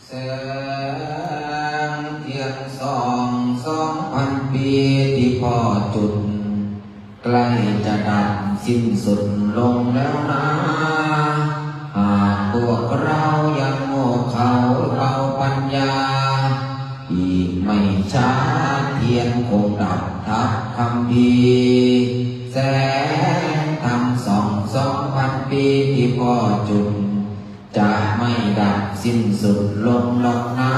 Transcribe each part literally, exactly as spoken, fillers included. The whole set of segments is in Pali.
แสงเทียนส่องสองพันปีที่พ่อจุด ใกล้จะดับสิ้นสุดลงแล้วนะ หากพวกเรายังโง่เขลาเบาปัญญา อีกไม่ช้าเทียนคงดับทับคัมภีร์ แสงธรรมส่องสองพันปีที่พ่อจุด จะไม่ดับสิ้นสุดลงหรอกนะ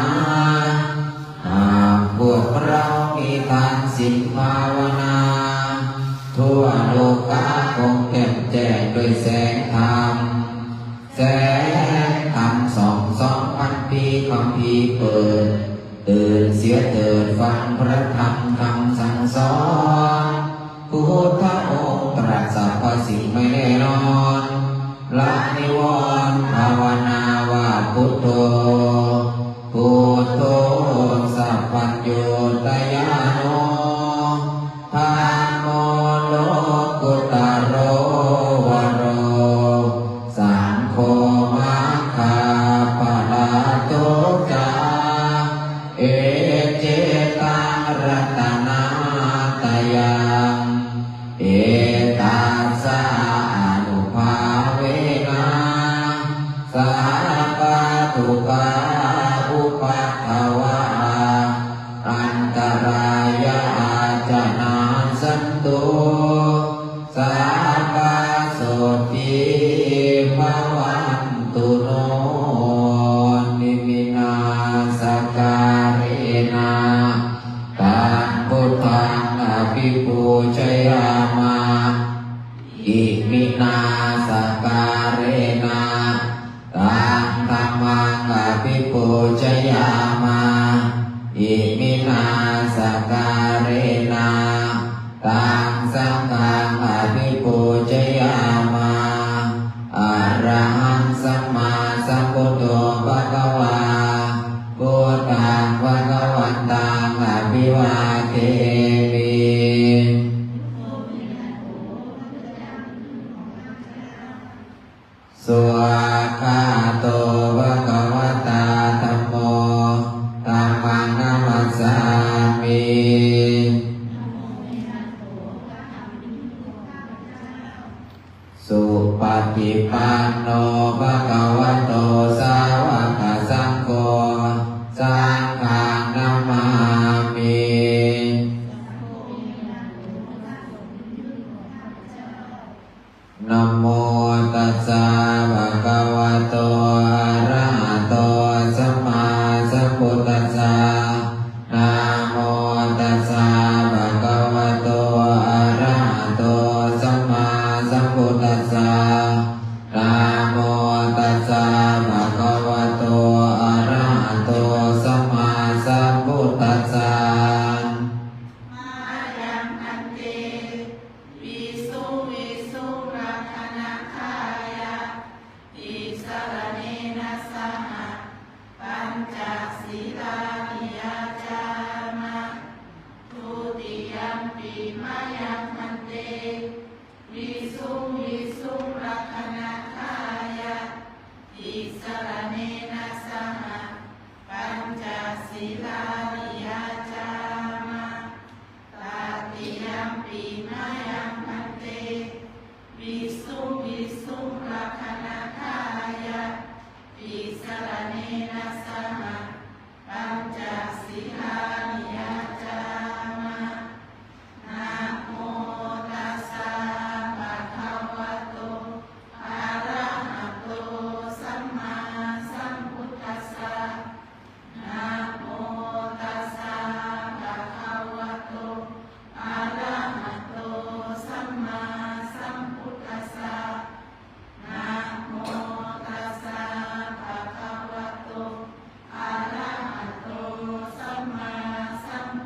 หากพวกเรามีทานศีลภาวนา ทั่วโลกาคงแจ่มแจ้งด้วยแสงธรรม แสงธรรมส่องสองพันปี คัมภีร์เปิด ตื่นเสียเถิดฟังพระธรรมคำสั่งสอน พุทธองค์ตรัสสรรพสิ่งไม่แน่นอน ละนิวรณ์ภาวนาว่าพุทโธ พุทโธ สัพพัญญูตญาโณ ธัมโม โลกุตตโร วโร สังโฆ มัคคาปะลาโต จา เอเจตัง รัตนาตยัง เอตัสสะ อานุภาเวนะ สัพพะทุกขา อุปัทวา อันตรายา อาจจะนาสสันตุ สัพพะโสติ ภะวันตุโน อิมินา สะกาเรนะ ตัง พุทธัง อภิปูชยามะ อิมินา สะกาเรนะ ตัง ธัมมัง อภิปูชยามะ อิมินา สะกาเรนะ ตัง สังฆัง อภิปูชยามะ อะระหัง สัมมาสัมพุทโธ ภะคะวา พุทธัง ภะคะวันตัง อภิวาเทมิ สวากขาโต ภะคะวะตา ธัมโม ธัมมัง นะมัสสามิ สุปะฏิปันโน ภะคะวะโต สาวะกะสังโฆ สังฆัง นะมามิ นะโมตัสสะ ภะคะวะโต อะระหะโต สัมมาสัมพุทธัสสะ นะโมตัสสะ ภะคะวะโต อะระหะโต สัมมาสัมพุทธัสสะ นะโมตัสสะ ภะคะวะโต อะระหะโต สัมมาสัมพุทธัสสะ มายัง พันเต วิสุง วิสุง รักขณักขายะ ติสรเณนะ สหะ ปัญจสีลานิ ยาจามะ ทุติยัมปิ มายัง พันเต วิสุง วิสุง รักขณักขายะ ติสรเณนะ สหะ ปัญจสีลานิ ยาจามะ ตติยัมปิ มายัง พันเต วิสุง วิสุง รักขณักขายะ ติสรเณนะ สหะ ปัญจสีลานิ ยาจามะ นะโมตัสสะ ภะคะวะโต อะระหะโต สัมมาสัมพุทธัสสะ นะโมตัสสะ ภะคะวะโต อะระหะโต สัมมาสัมพุทธัสสะ นะโมตัสสะ ภะคะวะโต อะระหะโต สัมมาสัมพุ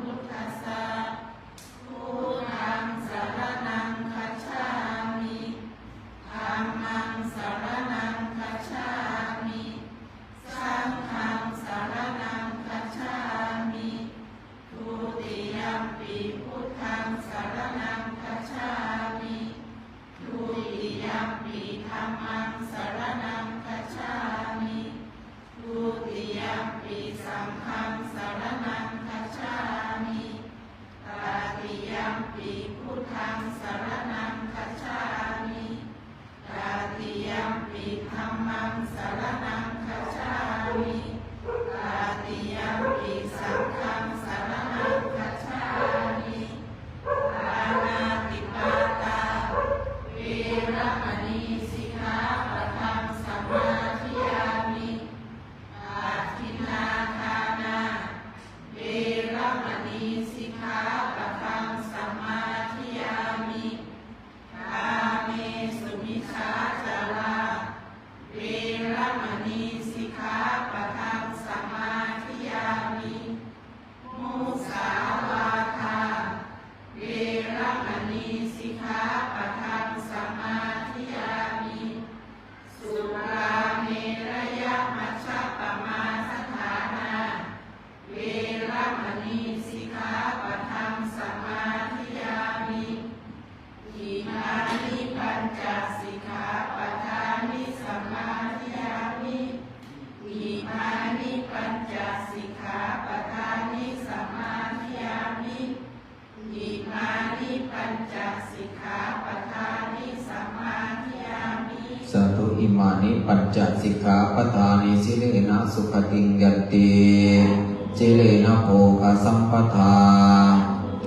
Dutiyampi saṅghaṃ saraṇaṃ gacchāmi. Tatiyampi buddhaṃ saraṇaṃ gacchāmi. Tatiyampi dhammaṃ saraṇaṃ gacchāmi. Tatiyampi saṅghaṃ saraṇaṃ gacchāmi. Pāṇātipātā veramaṇī sikkhāpadaṃ samādiyāmi. Adinnādānā veramaṇī sikkhāpadaṃ samādiyāmi. Kāmesu micchācārā veramaṇī sikkhāpadaṃ samādiyāmi. Musāvādā veramaṇī sikkhāpadaṃ samādiyāmi. Surāmerayamajjapamādaṭṭhānā veramaṇī sikkhāpadaṃ samādiyāmi. Imāni pañca sikkhāpadāni samādiyāmi. Imāni pañca sikkhāpadāni samādiyāmi. Imāni pañca sikkhāpadāni samādiyāmi. Sādhu. Imāni pañca sikkhāpadāni. Sīlena sugatiṃ yanti, sīlena bhogasampadā,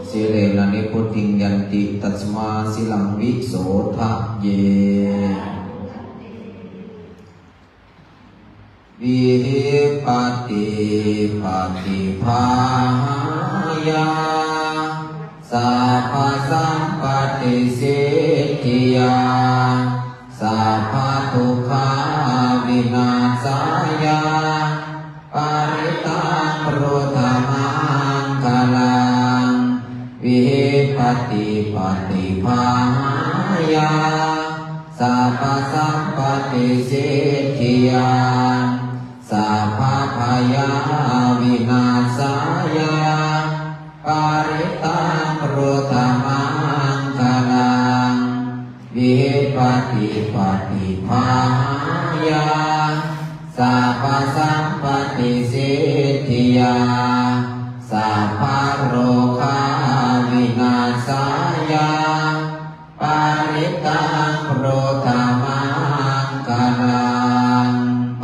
sīlena nibbutiṃ yanti, tasmā sīlaṃ visodhaye. Vihippati paṭibāhāya sabbasampattisiddhiyā sabbadukkhavināsāya parittaṃ brūtha maṅgalaṃ. Vihippati paṭibāhāya sabbasampattisiddhiyā sabbabhayavināsāya parittaṃ brūtha maṅgalaṃ. Vihippati paṭibāhāya sabbasampattisiddhiyā sabbarogavināsāya parittaṃ brūtha maṅgalaṃ.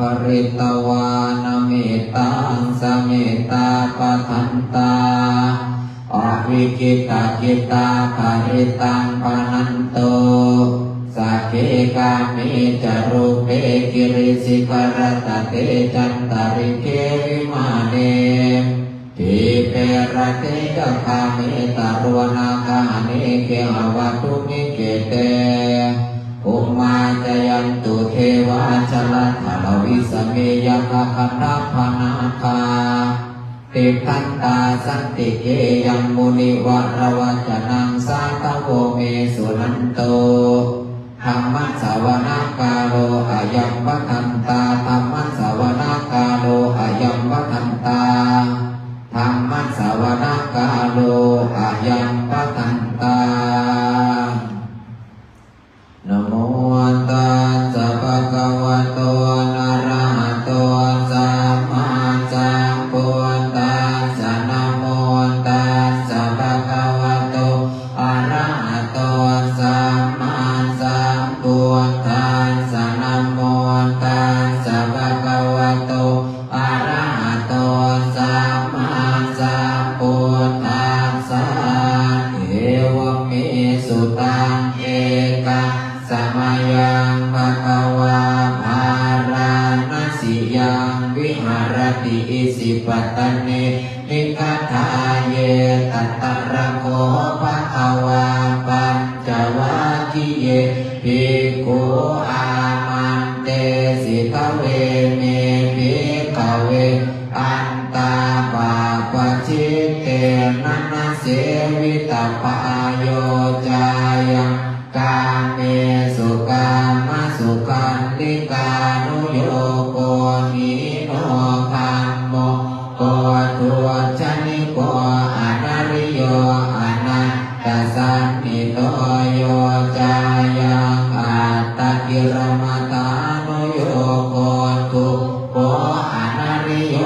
Pharitvāna mettaṃ samettā bhadantā avikkhittacittā parittaṃ bhaṇantu. Sagge kāme ca rūpe girisikharataṭe cantalikkhe vimāne dīpe raṭṭhe ca gāme taruvanagahane gehavatthumhi khette bhummā cāyantu devā jalathalavisame yakkhagandhabbanāgā tiṭṭhantā santike yaṃ munivaravacanaṃ sādhavo me suṇantu. Dhammassavanakālo ayambhadantā. Dhammassavanakālo ayambhadantā. Dhammassavanakālo ayambhadantā. Namo tassa bhagavato arahato sammāsambuddhassa. Namo tassa bhagavato arahato sammāsambuddhassa. Namo tassa bhagavato arahato sammāsambuddhassa. Evamme sutaṃ. Ekaṃ samayaṃ bhagavā bārāṇasiyaṃ viharati isipatane migadāye. Tatra kho bhagavā pañcavaggiye bhikkhū āmantesi: Dveme, bhikkhave, antā pabbajitena na sevitabbā. Yo cāyaṃ kāmesu kāmasukhallikānuyogo hīno gammo pothujjaniko anariyo anatthasañhito. Yo cāyaṃ attakilamathānuyogo dukkho anariyo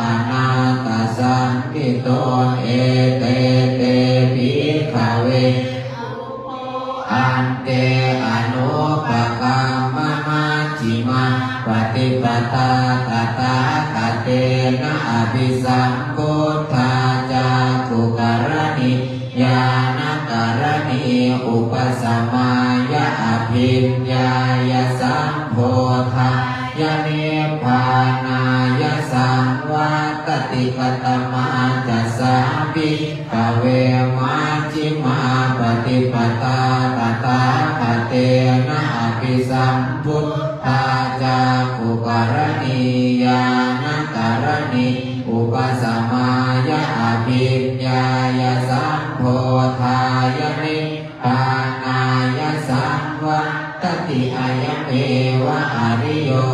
anatthasañhito. Ete te bhikkhave ante anupagamma majjhimā paṭipadā tathāgatena abhisambuddhā cakkhukaraṇī ñāṇakaraṇī upasamāya abhiññāya sambodhāya nibbānāya saṃvattati. Katamā ca sā bhikkhave majjhimā paṭipadā tathāgatena abhisambuddhā cakkhukaraṇī ñāṇakaraṇī upasamāya abhiññāya sambodhāya nibbānāya saṃvattati. Ayameva ariyo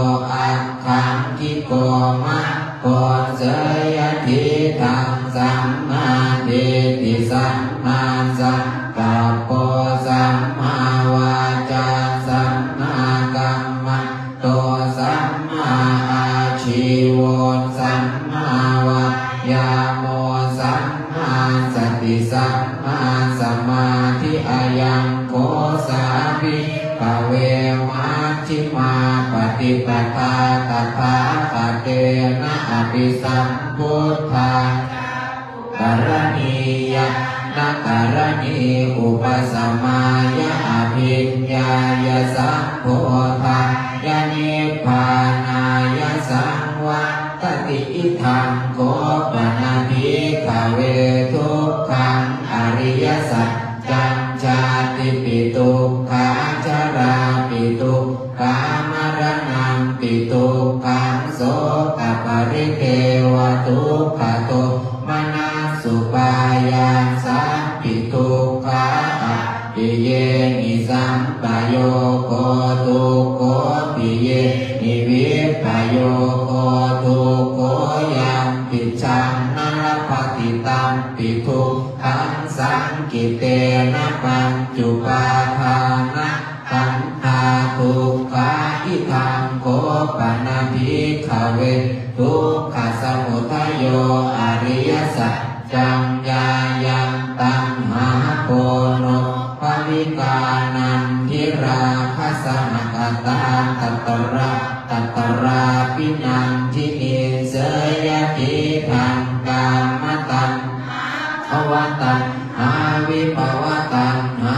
aṭṭhaṅgiko maggo. Seyyathīdaṃ: sammādiṭṭhi sammāsaṅkappo sammāvācā sammākammanto sammāājīvo sammāvāyāmo sammāsati sammāsamādhi. Ayaṃ kho sā bhikkhave majjhimā paṭipadā tathāgatena abhisambuddhā cakkhukaraṇī ñāṇakaraṇī upasamāya abhiññāya sambodhāya nibbānāya saṃvattati. Idaṃ kho pana bhikkhave dukkhaṃ ariyasaccaṃ: jātipi dukkhā jarāpi dukkhā maraṇampi dukkhaṃ sokaparidevadukkhadomanassupāyāsāpi dukkhā appiyehi sampayogo dukkho piyehi vippayogo dukkho yampicchaṃ na labhati tampi dukkhaṃ saṅkhittena pañcupādānakkhandhā dukkhā. Idaṃ kho pana bhikkhave dukkhasamudayo ariyasaccaṃ: yāyaṃ taṇhā ponobbhavikā nandirāgasahagatā tatra tatrābhinandinī. Seyyathīdaṃ: kāmataṇhā bhavataṇhā vibhavataṇhā.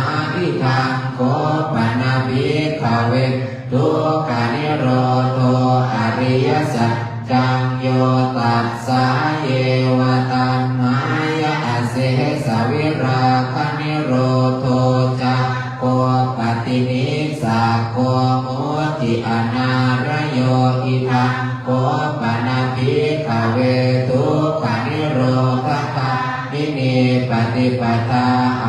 Idaṃ kho pana bhikkhave dukkhanirodho ariyasaccaṃ: yo tassāyeva taṇhāya asesavirāganirodho cāgo paṭinissaggo mutti anālayo. Idaṃ kho pana bhikkhave dukkhanirodhagāminī paṭipadā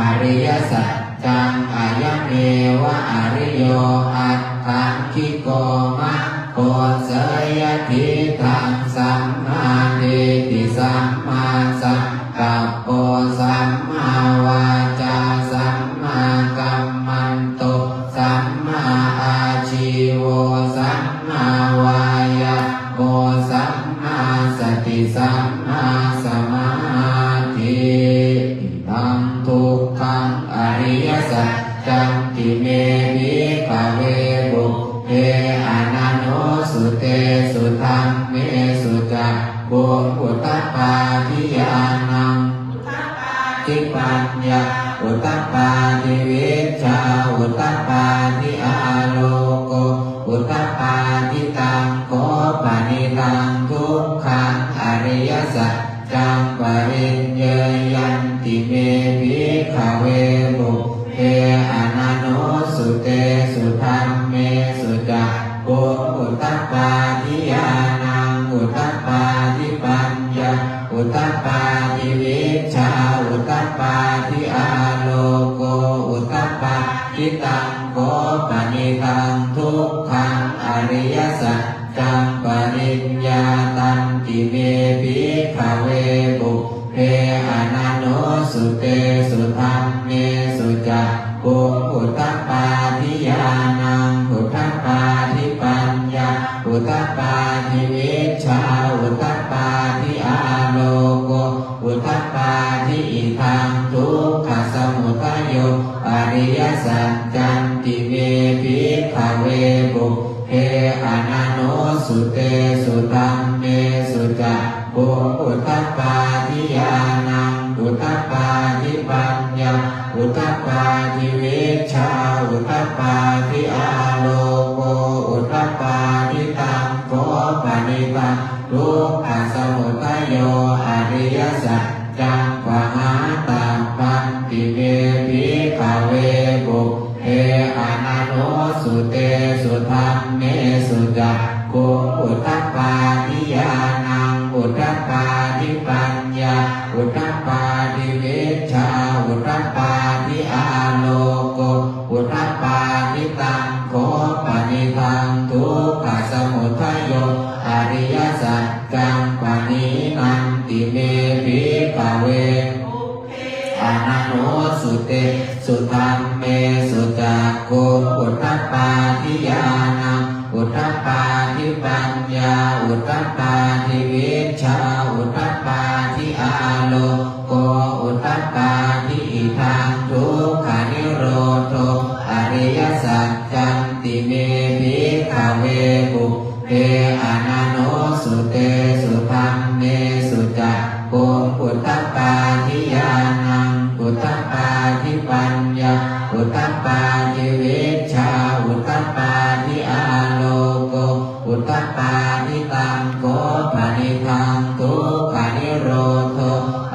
ariyasaccaṃ: ayameva ariyo aṭṭhaṅgiko maggo. Seyyathīdaṃ: sammādiṭṭhi sammāsaṅkappo sammāvācā sammākammanto sammāājīvo sammāvāyāmo sammāsati sammāsamādhi. Idaṃ dukkhaṃ ariyasaccanti me bhikkhave pubbe ananussutesu dhammesu cakkhuṃ udapādi ñāṇaṃ udapādi paññā udapādi vijjā udapādi āloko udapādi. Taṃ kho panidaṃ dukkhaṃ ariyasaccaṃ pariññeyyanti me bhikkhave pubbe ananussutesu dhammesu cakkhuṃ udapādi ñāṇaṃ udapādi paññā udapādi vijjā udapādi āloko udapādi. Taṃ kho panidaṃ dukkhaṃ ariyasaccaṃ pariññātanti me bhikkhave pubbe ananussutesu dhammesu cakkhuṃ udapādi ñāṇaṃ udapādi paññā udapādi vijjā udapā Udapādi ñāṇaṃ udapādi paññā udapādi vijjā udapādi āloko udapādi. Taṃ kho panidaṃ dukkhasamudayo ariyasaccaṃ pahātabbanti me bhikkhave pubbe ananussutesu dhammesu cakkhuṃ udapādi ñāṇaṃ udapādi paññā udapādi vijjā udapādi āloko udapādi. Taṃ kho panidaṃ dukkhasamudayo ariyasaccaṃ pahīnanti me bhikkhave ananussutesu dhammesu cakkhuṃ udapādi ñāṇaṃ udapādi paññā udapādi vijjā udapādi āloko udapādi. Idaṃ dukkhanirodho ariyasaccanti me bhikkhave pubbe ananussutesu dhammesu cakkhuṃ udapādi ñāṇaṃ udapādi paññā udapādi vijjā udapādi āloko udapādi. Taṃ kho panidaṃ dukkhanirodho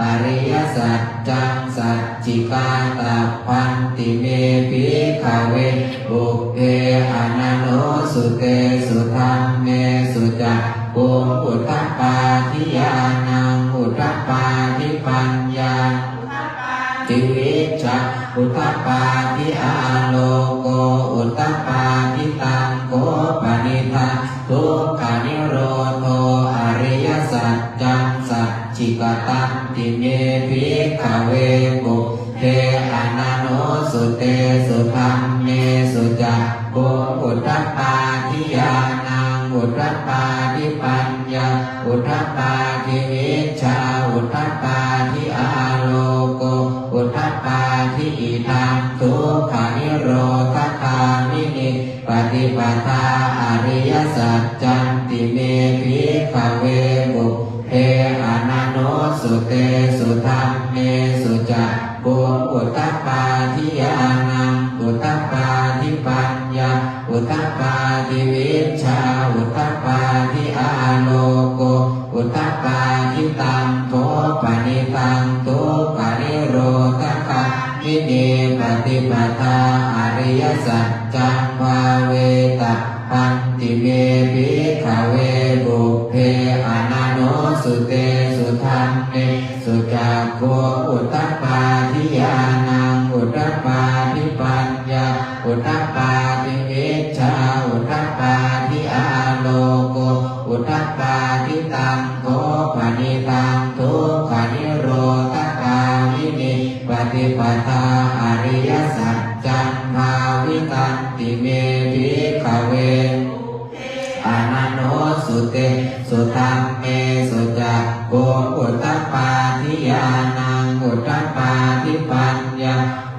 ariyasaccaṃ sacchikātabbanti me bhikkhave pubbe ananussutesu dhammesu cakkhuṃ udapādi ñāṇaṃ udapādi paññā udapādi vijjā udapādi āloko udapādi. Taṃ kho panidaṃ dukkhanirodho ariyasaccaṃ sacchikatanti me bhikkhave pubbe ananussutesu dhammesu cakkhuṃ udapādi ñāṇaṃ udapādi paññā udapādi vijjā udapādi āloko udapādi. Idaṃ dukkhanirodhagāminī paṭipadā ariyasaccanti me bhikkhave pubbe ananussutesu dhammesu cakkhuṃ udapādi ñāṇaṃ udapādi paññā udapādi vijjā udapādi āloko udapādi. Taṃ kho panidaṃ dukkhanirodhagāminī paṭipadā ariyasaccaṃ bhāvetabbanti me bhikkhave pubbe ananussutesu dhammesu cakkhuṃ udapādi ñāṇaṃ udapādi paññā udapādi vijjā udapādi āloko udapādi. Taṃ kho panidaṃ dukkhanirodhagāminī paṭipadā ariyasaccaṃ bhāvitanti me bhikkhave ananussutesu dhammesu cakkhuṃ udapādi ñāṇaṃ udapādi paññā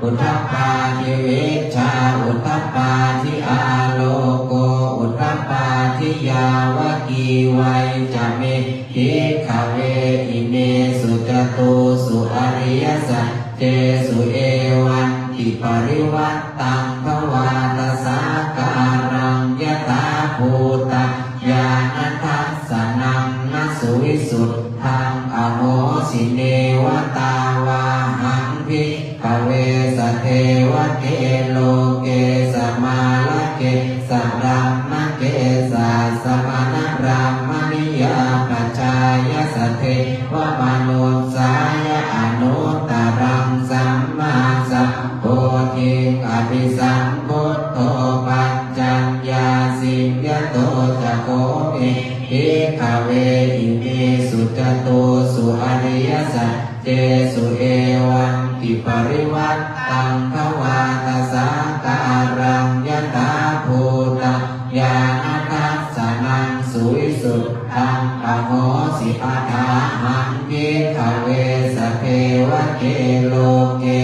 udapādi vijjā udapādi āloko udapādi. Yāvakīvañca me bhikkhave imesu catūsu ariyasaccesu evantiparivaṭṭaṃ dvādasākāraṃ yathābhūtaṃ ñāṇadassanaṃ na suvisuddhaṃ ahosi neva tāvāhaṃ bhikkhave sadevake loke samārake sabrahmake sassamaṇabrāhmaṇiyā pajāya sadevamanussāya anuttaraṃ sammāsambodhiṃ abhisambuddho paccaññāsiṃ. Yato ca kho me bhikkhave imesu catūsu ariyasaccesu evantiparivaṭṭaṃ dvādasākāraṃ yathābhūtaṃ ñāṇadassanaṃ suvisuddhaṃ ahosi athāhaṃ bhikkhave sadevake loke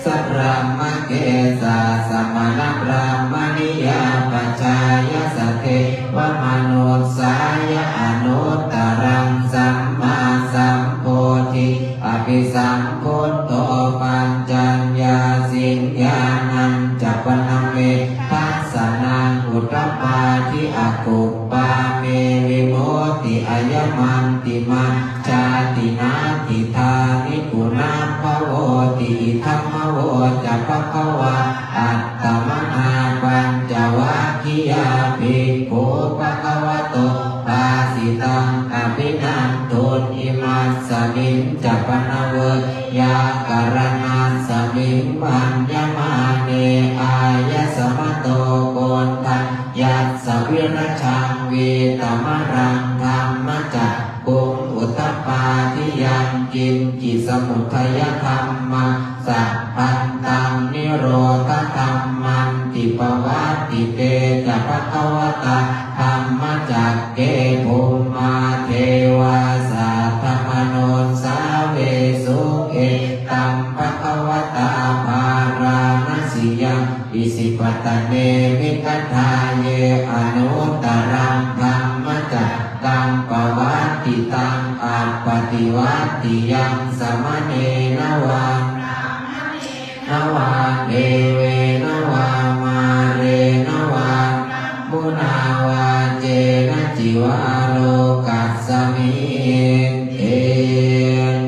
sabrahmake sassamaṇabrāhmaṇiyā pajāya sadevamanussāya anuttaraṃ ayamantimā jāti, natthidāni punabbhavoti. Idamavoca bhagavā. Attamanā pañcavaggiyā bhikkhū bhagavato bhāsitaṃ abhinanduṃ. Imasmiñca pana veyyākaraṇasmiṃ bhaññamāne āyasmato Koṇḍaññassa virajaṃ vītamalaṃ dhammacakkhuṃ udapādi: yaṅkiñci samudayadhammaṃ sabbantaṃ nirodhadhammanti. Pavattite ca bhagavatā dhammacakke bhummā devā saddamanussāvesuṃ: etaṃ bhagavatā Bārāṇasiyaṃ Isipatane Migadāye anuttaraṃ dhammacakkaṃ pavattitaṃ appaṭivattiyaṃ samaṇena vā brāhmaṇena vā devena vā mārena vā brahmunā vā kenaci vā lokasminti.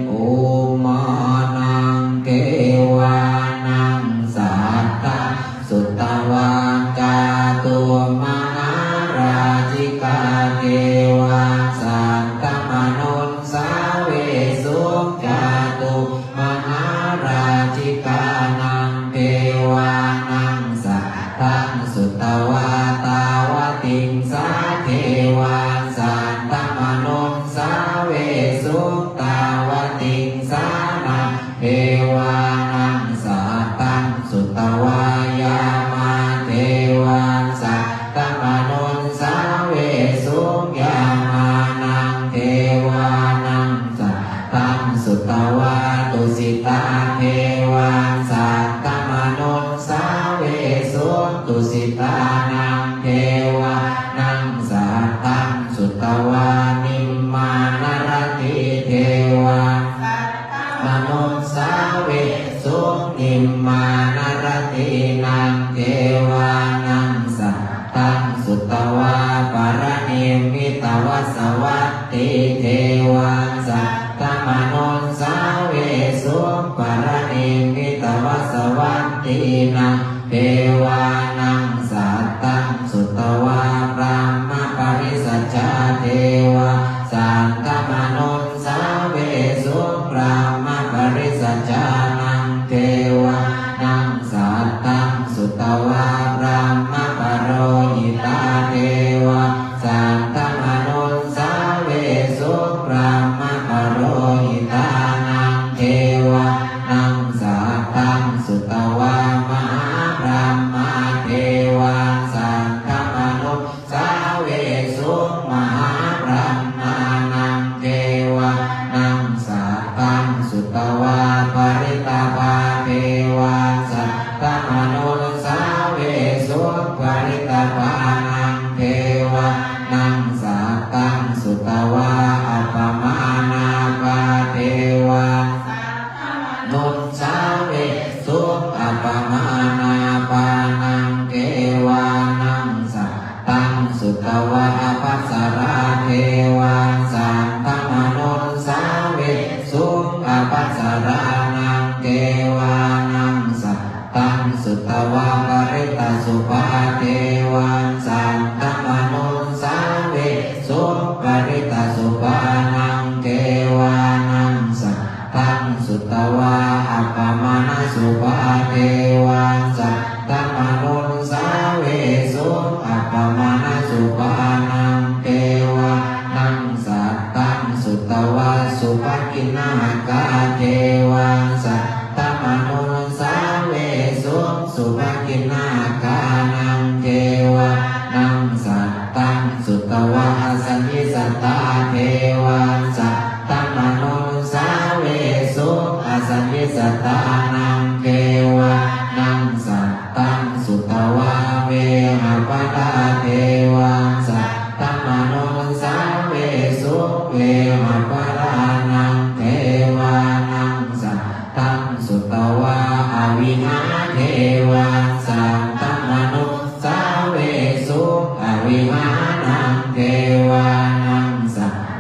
Bhummānaṃ devānaṃ saddaṃ sutvā cātummahārājikā devā saddamanussāvesuṃ. Cātummahārājikānaṃ devānaṃ saddaṃ sutvā tāvatiṃsā devā saddamanussāvesuṃ. Tāvatiṃsānaṃ devānaṃ saddaṃ sutvā yāmā devā saddamanussāvesuṃ. Yāmānaṃ devānaṃ saddaṃ sutvā tusitā devā saddamanussāvesuṃ. Tusitānaṃ devānaṃ saddaṃ sutvā nimmānaratī devā manussāvesuṃ. Nimmānaratīnaṃ devānaṃ saddaṃ sutvā paranimmitavasavattī devā saddamanussāvesuṃ. Paranimmitavasavattīnaṃ devānaṃ saddaṃ sutvā brahmapārisajjā devā saddamanussāvesuṃ. Brahmapārisajjānaṃ devānaṃ saddaṃ sutvā brahmapurohitā devā saddamanussāvesuṃ. Brahmapurohitānaṃ devānaṃ saddaṃ sutvā mahābrahmā devā saddamanussāvesuṃ. Mahābrahmānaṃ devānaṃ saddaṃ sutvā parittābhā devā saddamanussāvesuṃ. Parittābhānaṃ devānaṃ saddaṃ sutvā appamāṇābhā devā saddamanussāvesuṃ. Appamāṇābhānaṃ devānaṃ saddaṃ sutvā ābhassarā devā saddamanussāvesuṃ. Ābhassarānaṃ devānaṃ saddaṃ sutvā parittasubhā devā saddamanussāvesuṃ. Parittasubhānaṃ devānaṃ saddaṃ sutvā appamāṇasubhā devā saddamanussāvesuṃ. Appamāṇasubhānaṃ devānaṃ saddaṃ sutvā subhakiṇhakā devā saddamanussāvesuṃ. Subhakiṇhakānaṃ devānaṃ saddaṃ sutvā asaññissatā devā saddamanussāvesuṃ. Asaññissatānaṃ devānaṃ saddaṃ sutvā vehapphalā devā saddamanussāvesuṃ. Vehapphalānaṃ devānaṃ saddaṃ sutvā avihā devā saddamanussāvesuṃ. Avihānaṃ devānaṃ saddaṃ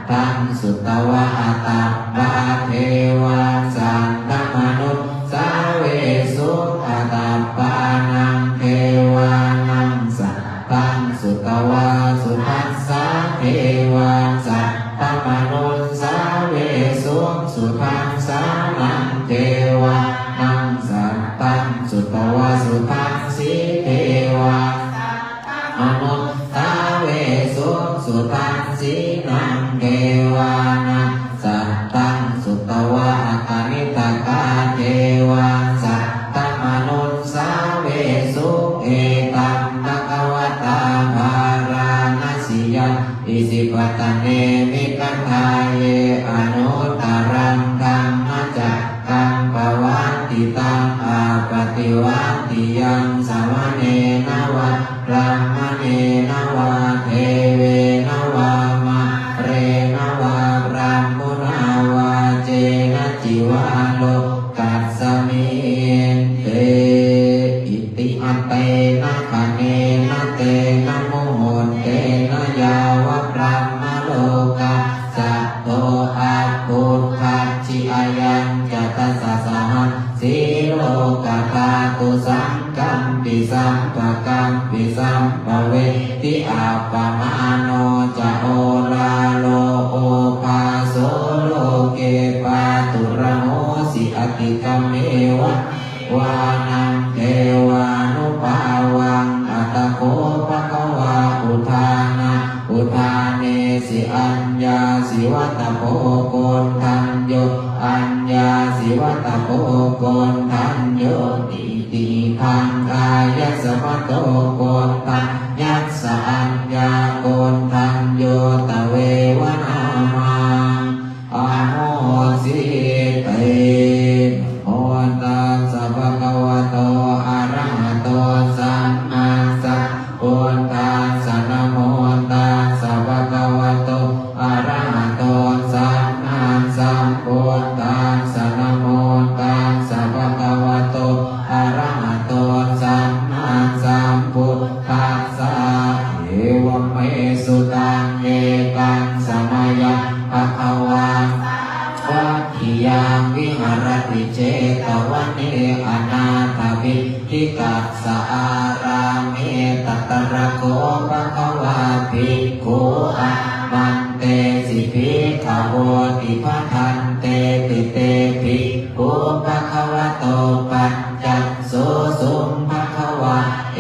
sutvā atappā devā saddamanussāvesuṃ. Atappānaṃ devānaṃ saddaṃ sutvā sudassā devā saddamanussāvesuṃ. Sudassānaṃ devānaṃ saddaṃ sutvā sudassī devā saddamanussāvesuṃ. Sudassīnaṃ devānaṃ saddaṃ sutvā akaniṭṭhakā devā saddamanussāvesuṃ. Etaṃ bhagavatā Bārāṇasiyaṃ Isipatane Migadāye anuttaraṃ dhammacakkaṃ pavattitaṃ appaṭivattiyaṃ samaṇena vā brāhmaṇena vā devena vā mārena vā brahmunā vā kenaci vā lokasminti. Itiha tena khaṇena tena muhuttena yāva brahmalokā saddo abbhuggacchi. Ayañca dasasahassī lokadhātu saṅkampi sampakampi sampavedhi. Appamāṇo ca oḷāro obhāso loke pāturahosi atikkammeva devānaṃ devānubhāvaṃ. Atha kho bhagavā udānaṃ udānesi: Aññāsi vata bho koṇḍañño, aññāsi vata bho koṇḍaññoti. Iti hidaṃ kāyasmato koṇḍaññassa aññākoṇḍañño tveva nāmaṃ ahosīti. Namo tassa bhagavato arahato sammāsambuddhassa. Namo tassa bhagavato arahato sammāsambuddhassa. Namo tassa bhagavato arahato sammāsambuddhassa. Evaṃ me sutaṃ. Ekaṃ samayaṃ bhagavā sāvatthiyaṃ viharati jetavane anāthapiṇḍikassa ārāme. Tatra kho bhagavā bhikkhū āmantesi bhikkhavoti. Bhadanteti te bhikkhū bhagavato paccassosuṃ. Bhagavā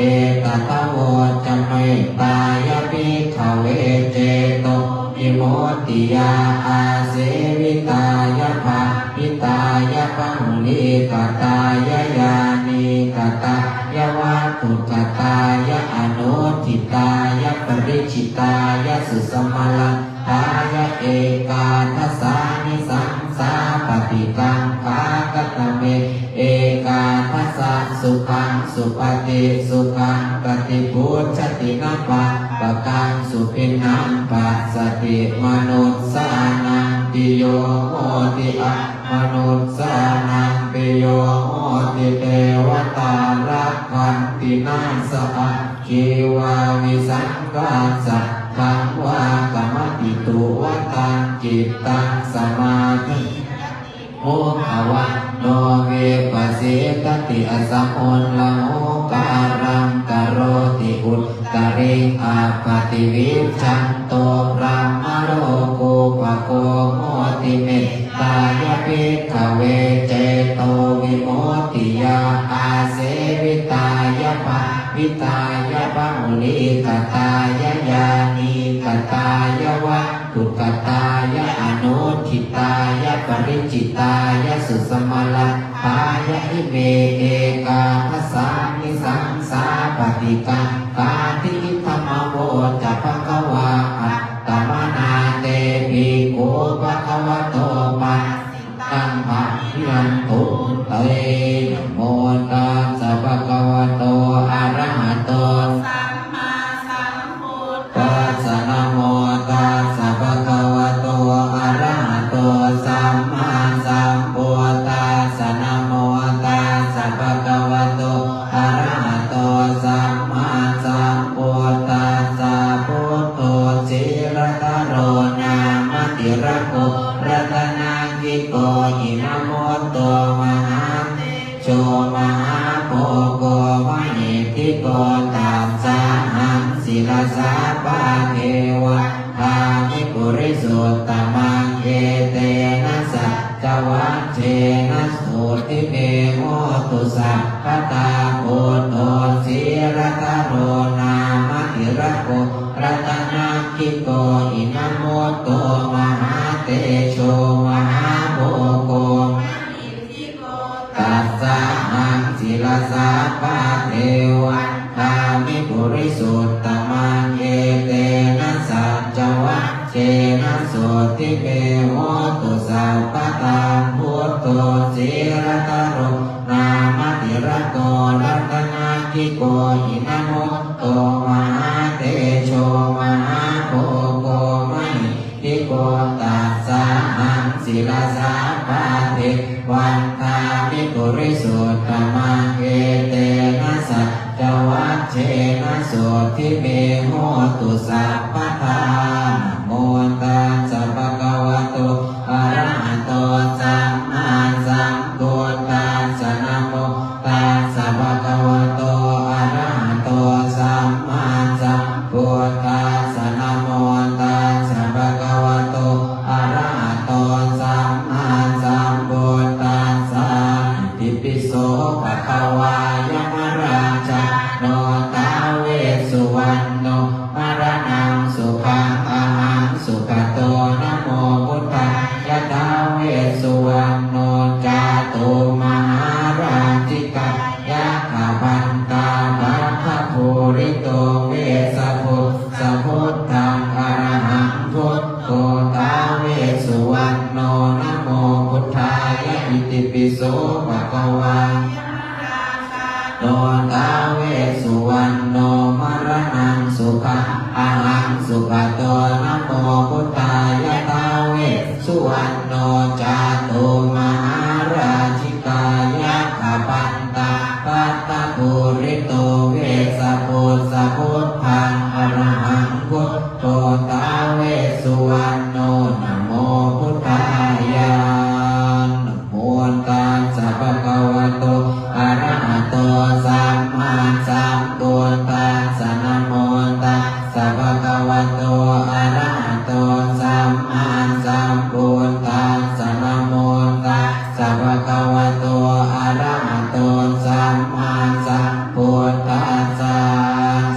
etadavoca: Mettāya bhikkhave cetovimuttiyā āsevitāya bhāvitāya bahulīkatāya yānīkatāya vatthukatāya anuṭṭhitāya paricitāya susamāraddhāya ekādasānisaṃsā paṭikaṅkhā. Katame ekādasa? Sukhaṃ supati, sukhaṃ paṭibujjhati, na pāpakaṃ supinaṃ passati, manussānaṃ piyo hoti, amanussānaṃ piyo hoti, devatā rakkhanti, nāssa aggi vā visaṃ vā satthaṃ vā kamati, tuvaṭaṃ cittaṃ samādhiyati, mukhavaṇṇo vippasīdati, asamuḷhāhūkāraṃ karoti, uttariṃ appaṭivijjhanto brahmalokūpago hoti. Mettāya bhikkhave cetovimuttiyā āsevitāya bhāvitāya bahulīkatāya yānīkatāya vatthukatāya anuṭṭhitāya paricitāya susamāraddhāya ime ekādasānisaṃsā paṭikaṅkhāti. Idamavoca bhagavā. Attamanā te bhikkhū bhagavato bhāsitaṃ bhāsiyantū te. Namo tassa bhagavato arahato sammāsambuddhassa. Namo tassa bhagavato arahato sammāsambuddhassa. Namo tassa bhagavato arahato sammāsambuddhassa. Buddho sīladharo nāma tira na mutto mahātejo mahābhogo mahiddhiko. Tassāhaṃ sirasā pāde vandāmi purisottamaṃ, etena saccavajjena sotthi me hotu sabbadā. Buddho sīladharo nāma tilako ratanaggiko, inamutto mahātejo mahābhogo. Tassāhaṃ sirasā pāde vandāmi purisottamaṃ, etena saccavajjena sotthi me hotu sabbadā. Buddho sīladharo nāma tilako ratanaggiko, inamutto mahātejo mahābhogo mahiddhiko. Tassāhaṃ sirasā pāde vandāmi purisottamaṃ, etena saccavajjena sotthi me hotu sabbadā. Namo tassa bhagavato arahato sammāsambuddhassa. Namo tassa bhagavato arahato sammāsambuddhassa. Namo tassa bhagavato arahato sammāsambuddhassa. Itipi so bhagavā yamarājāno tā vesuvaṇṇo maraṇaṃ sukhaṃ ahaṃ sugato namo buddhāya. Tā vesuvaṇṇo cātummahārājikā yakkhagandhabbanabhūrito vessabhū sabuddhaṃ arahaṃ buddho tā vesuvaṇṇo namo buddhāya. Itipi so bhagavā no tā vesuvaṇṇo maraṇaṃ sukhaṃ ahaṃ sugato namo buddhāya. Tā vesuvaṇṇo cātummahārājikā yakkhagandhabbanabhūrito vessabhū sabuddhaṃ arahaṃ buddho tā vesuvaṇṇo namo buddhāya. Namo tassa bhagavato arahato sammāsambuddhassa. Namo tassa bhagavato arahato sammāsambuddhassa. Namo tassa bhagavato arahato sammāsambuddhassa.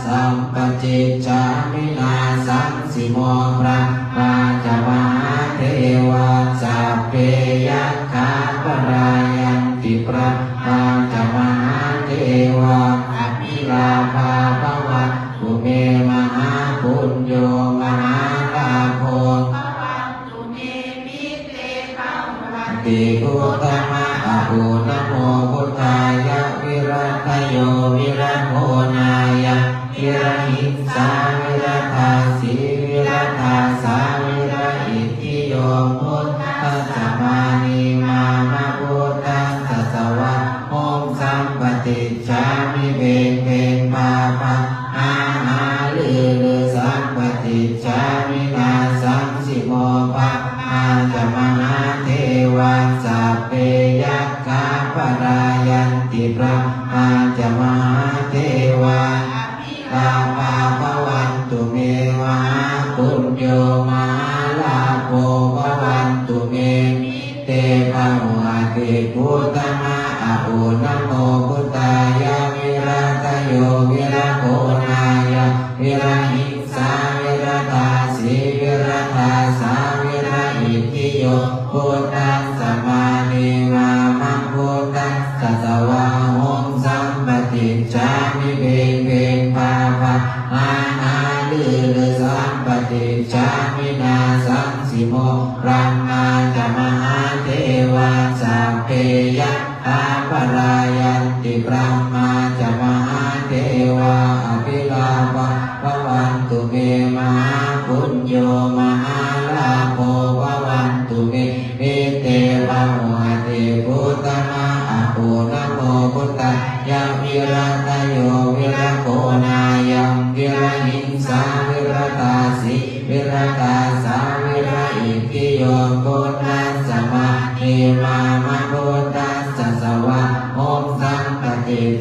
Sampacicchāmi nāsaṃsimo brahmā ca mahādevā sabbe yakkhā palāyanti. Brahmā ca mahādevā abhilābhā bhavantu me. Mahāpuñño mahālābho bhavantu me. Mitte bhavatu. Iti uttama āhu. Namo buddhāya. Viradayo viragonāya virahiṃsā viradāsī viradāsā viraitthiyo buddhassa mānī māma buddhassa svāhom. Sampaṭicchāmi. Veṃ veṃ pā pā hā hā lū lū. Sampaṭicchāmi nāsaṃsimo. Brahmā ca mahādevā sabbe yakkhā palāyanti. Brahmā ca mahādevā abhilābhā bhavantu me. Mahāpuñño mahālābho bhavantu me. Mitte bhavatu. Iti uttama āhu. Namo buddhāya. Viradayo viragonāya virahiṃsā viradāsī viradāsā viraitthiyo buddhassa mānī māma buddhassa svāhom. Sampaṭicchāmi. Veṃ veṃ pā pā hā hā lū lū. Sampaṭicchāmi nāsaṃsimo. Brahmā ca mahādevā sabbe yakkhā palāyanti. Brahmā ca mahādevā abhilābhā bhavantu me. Mahāpuñño mahālābho bhavantu me. Mitte bhavatu. Iti uttama āhu. Namo buddhāya. Viradayo viragonāya virahiṃsā viradāsī viradāsā viraitthiyo buddhassa mānī māma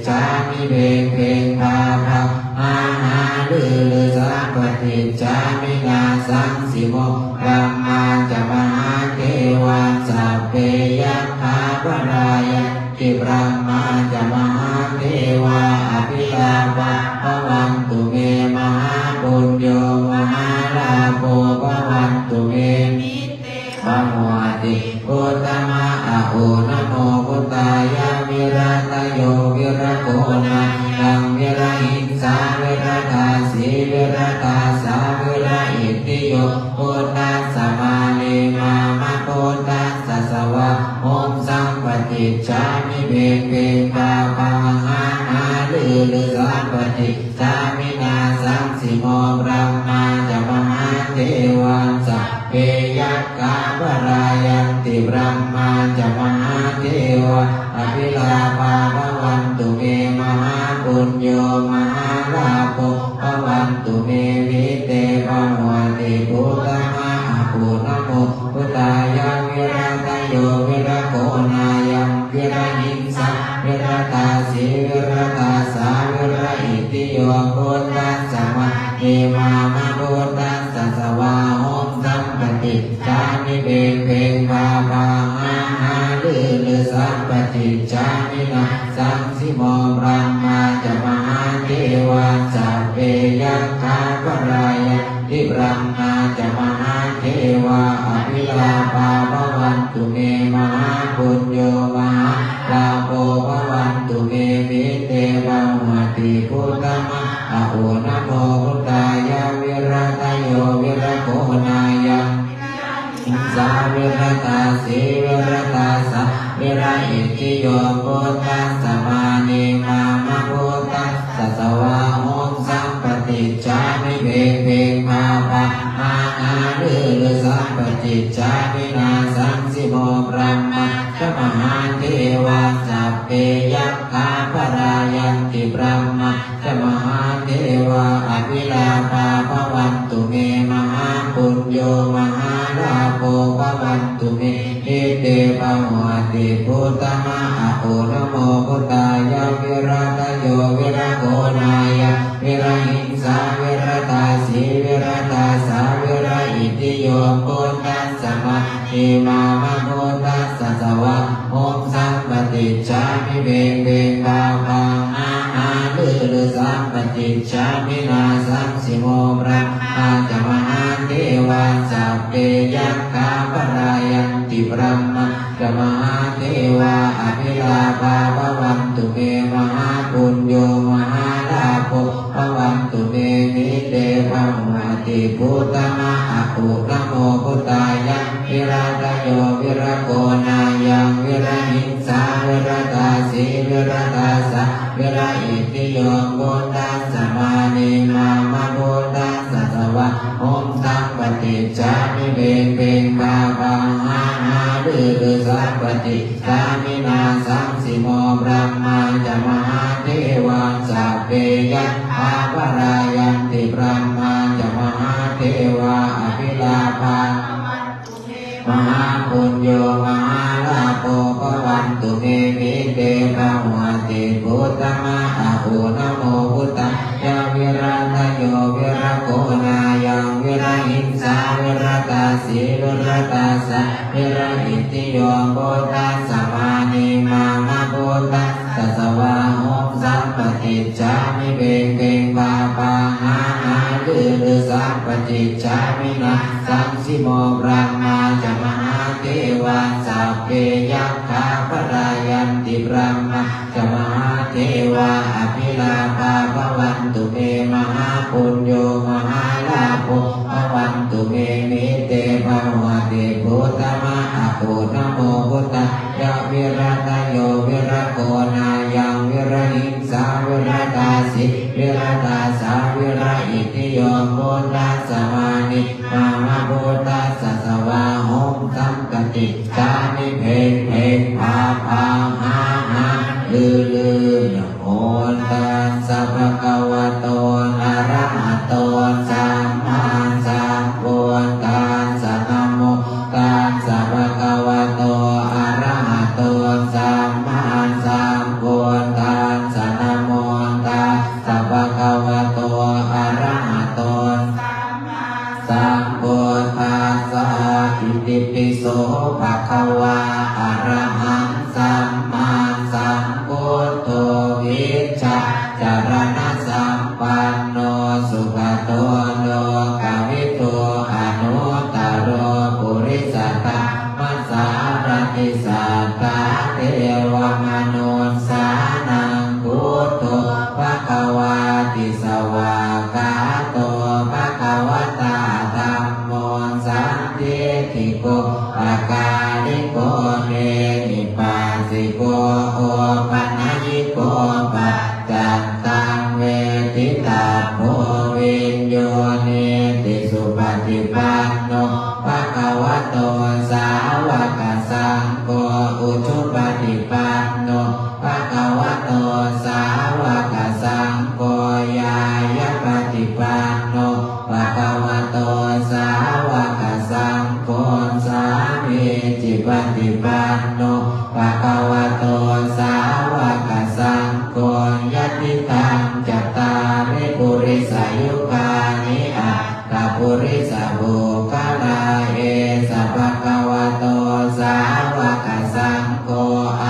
sampaṭicchāmi. Veṃ veṃ bhā bhā hā hā lū lū sampaṭicchāmi. Nāsaṃsimo brahmā ca mahādevā sabbe yakkhā palāyanti. Brahmā ca mahādevā abhilāphā bhavantu me. Mahāpuñño mahālābho bhavantu me. Pamodati. Uttama a u namo buddhāya. Viratayo viragonāyaṃ virahiṃsā viradāsī viradāsā viraitthiyo buddhassa mānī māma buddhassa svāhom sampaṭicchāmi. Veṃ veṃ bhā bhā hā hā lū lū sampaṭicchāmi. Nāsaṃsimo brahmā ca mahādevā sabbe yakkhā palāyanti. Brahmā ca mahādevā abhilāphā bhavantu me. Mahāpuñño mahālābho bhavantu me. Vite pamodati. Uttama a u namo buddhāya. Viratayo viragonāyaṃ virahiṃsā viradāsī viradāsā viraitthiyo buddhassa mānī māma buddhassa svāhom sampaṭicchāmi. Veṃ veṃ bhā bhā hā hā lū lū sampaṭicchāmi. Nāsaṃsimo brahmā ca mahādevā sabbe yakkhā palāyanti. Brahmā ca mahādevā abhilāphā bhavantu me. Mahāpuñño mahālābho bhavantu me. Vite pamodati. Uttama a u namo buddhāya. Viratayo viragonāyaṃ virahiṃsā viradāsī viradāsā viraitthiyo buddhassa mānī māma buddhassa svāhom sampaṭicchāmi. Veṃ veṃ bhā bhā hā hā lū lū sampaṭicchāmi. Nāsaṃsimo brahmā ca mahādevā sabbe yakkhā palāyanti. Brahmā ca mahādevā abhilāphā bhavantu me. Mahāpuñño mahālābho bhavantu me. Vite pamodati. Uttama a u namo buddhāya. Viratayo viragonāyaṃ virahiṃsā viradāsī viradāsā viraitthiyo buddhassa mānī māma buddhassa svāhom sampaṭicchāmi. Veṃ veṃ bhā bhā hā hā lū lū sampaṭicchāmi. Nāsaṃsimo brahmā ca mahādevā sabbe yakkhā palāyanti. Brahmā ca mahādevā abhilāphā bhavantu me. Mahāpuñño mahālābho bhavantu me. Vite pamodati. Uttama a u namo buddhāya. Viratayo viragonāyaṃ virahiṃsā viradāsī viradāsā viraitthiyo buddhassa mānī māma buddhassa svāhom sampaṭicchāmi. Veṃ veṃ bhā bhā hā hā lū lū sampaṭicchāmi. Nāsaṃsimo brahmā ca mahādevā sabbe yakkhā palāyanti. Brahmā ca mahādevā abhilāphā Mahāpuñño mahālābho bhavantu me. Pite pamodati. Uttama āhu namo buddhāya. Viratayo viragonāyaṃ virahiṃsā viradāsī viradāsā viraitthiyo buddhassa mānī māma buddhassa svāhom sampaṭicchāmi. Veṃ veṃ bhā bhā hā hā lū lū sampaṭicchāmi. Nāsaṃsimo brahmā ca mahādevā sabbe yakkhā palāyanti. Brahmā ca mahādevā abhilābhā bhavantu me. Mahāpuñño mahālābho bhavantu me. Pite pamodati. Uttama āhu namo buddhāya. Viratayo viragonāyaṃ virahiṃsā viradāsī viradāsā viraitthiyo buddhassa mānī māma buddhassa svāhom sampaṭicchāmi. Veṃ veṃ bhā bhā hā hā lū lū. Namo tassa bhagavato arahato sammāsambuddhassa. Namo tassa bhagavato arahato sammāsambuddhassa. Itipi so bhagavā arahaṃ sammāsambuddho vijjācaraṇasampanno sugato lokavidū anuttaro purisadammasārathi satthā devamanussānaṃ buddho bhagavāti. Svākkhāto bhagavatā dhammo sandiṭṭhiko akāliko ehipassiko opanayiko paccattaṃ veditabbo viññūhīti. Supaṭipanno bhagavato sāvakasaṅgho, ujupaṭipanno bhagavato sāvakasaṅgho, ñāyapaṭipanno bhagavato sāvakasaṅgho, sāmīcipaṭipanno bhagavato sāvakasaṅgho, yadidaṃ cattāri purisayugāni aṭṭha purisapuggalā, esa bhagavato sāvakasaṅgho,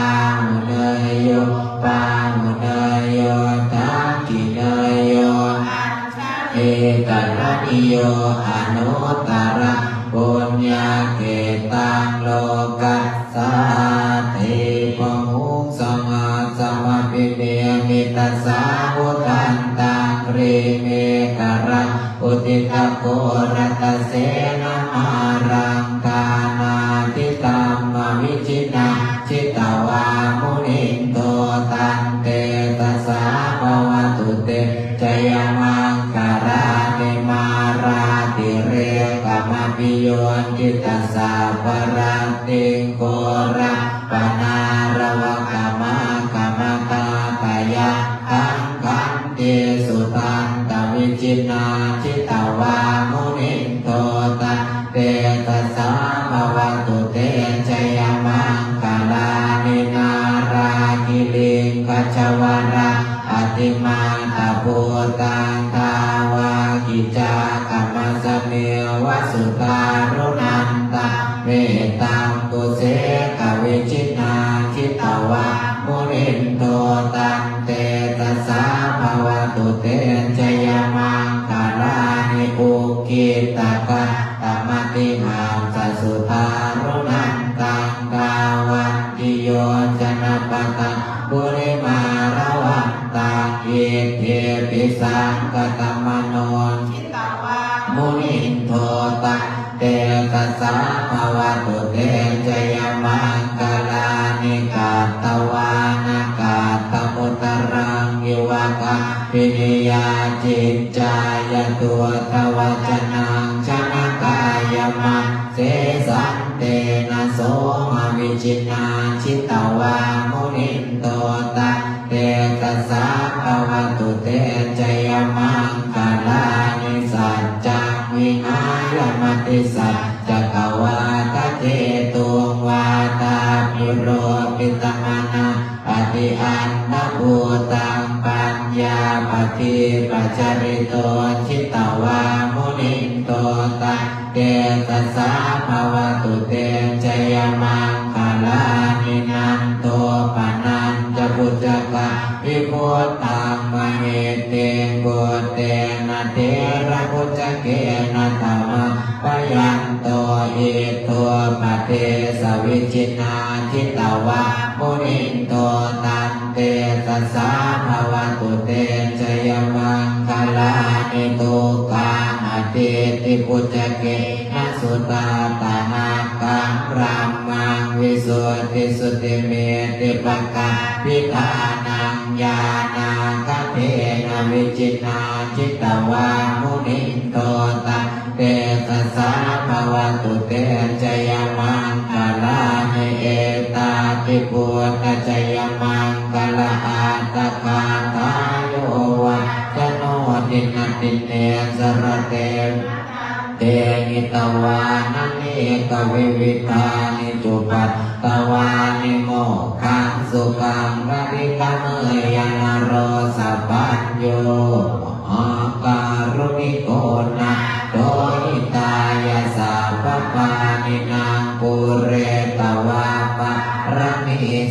āhuneyyo pāhuneyyo dakkhiṇeyyo añjalikaraṇīyo anuttaraṃ puññakkhettaṃ lokassāti. Bāhuṃ sahassamabhinimmitasāvudhantaṃ grīmekhalaṃ uditaghorasasenamāraṃ dānādidhammavidhinā jitavā munindo tantejasā bhavatu te jayamaṅgalāni. Mārātirekamabhiyujjhitasabbarattiṃ ghorampanāḷavakamakkhamathaddhayakkhaṃ khantīsudantavidhinā jitavā munindo tantejasā bhavatu te jayamaṅgalāni. Nāḷāgiriṃ gajavaraṃ atimattabhūtaṃ dāvaggicakkamasanīva sudāruṇantaṃ mettambusekavidhinā jitavā munindo tantejasā bhavatu te jayamaṅgalāni. Ukkhittakhaggamatihatthasudāruṇantaṃ dhāvantiyojanapathaṅgulimālavantaṃ iddhībhisaṅkhatamano jitavā munindo tantejasā bhavatu te jayamaṅgalāni. Katvāna kaṭṭhamudaraṃ iva gabbhinīyā ciñcāya duṭṭhavacanaṃ janakāyamajjhe santena somavidhinā jitavā munindo tantejasā bhavatu te jayamaṅgalāni. Saccaṃ vihāya matisaccakavādaketuṃ vādābhiropitamanaṃ atiandhabhūtaṃ paññāpadīpajalito jitavā munindo tantejasā bhavatu te jayamaṅgalāni. Nandopanandabhujagaṃ vibudhaṃ mahiddhiṃ puttena therabhujagena damāpayanto iddhūpadesavidhinā jitavā munindo tantejasā bhavatu te jayamaṅgalāni. Duggāhadiṭṭhibhujagena sudaṭṭhahatthaṃ brahmaṃ visuddhijutimiddhibakābhidhānaṃ ñāṇāgadena vidhinā jitavā munindo tantejasā bhavatu te jayamaṅgalāni. Etāpi buddhajayamaṅgalaaṭṭhagāthā yo vācano dinadine sarate matandī hitvānanekavividhāni cupaddavāni mokkhaṃ sukhaṃ adhigameyya naro sapañño. Mahākāruṇiko nātho hitāya sabbapāṇinaṃ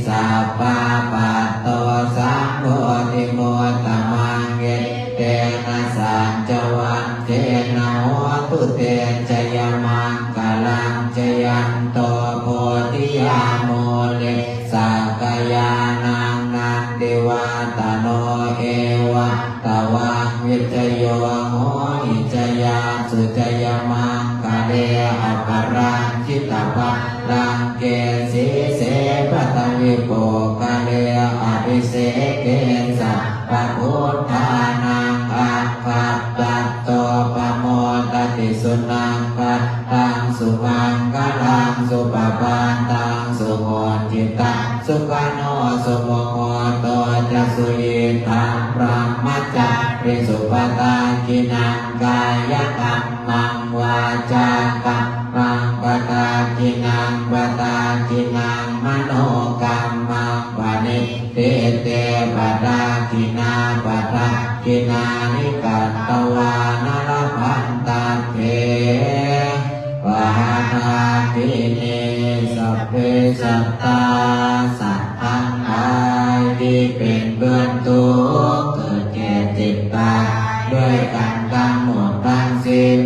sabbāpatto sambodhimuttamaṃ, etena saccavajjena hotu te jayamaṅgalaṃ. Jayanto bodhiyā mūle sakyānaṃ nandivaḍḍhano, evaṃ tvaṃ vijayo hohi jayassu jayamaṅgale, aparājitapallaṅke sīse paṭhavipokkhare, abhiseke sabbabuddhānaṃ aggappatto pamodati. Sunakkhattaṃ sumaṅgalaṃ supabhātaṃ suhuṭṭhitaṃ, sukhaṇo sumuhutto ca suyiṭṭhaṃ brahmacārisu, padakkhiṇaṃ kāyakammaṃ vācākammaṃ padakkhiṇaṃ, padakkhiṇaṃ manokammaṃ paṇidhī te padakkhiṇā, padakkhiṇāni katvāna labhantatthe padakkhiṇe. Sabbe sattā สัตว์ทั้งหลายที่เป็นเพื่อนทุกข์ เกิดแก่เจ็บตายด้วยกันทั้งหมดทั้งสิ้น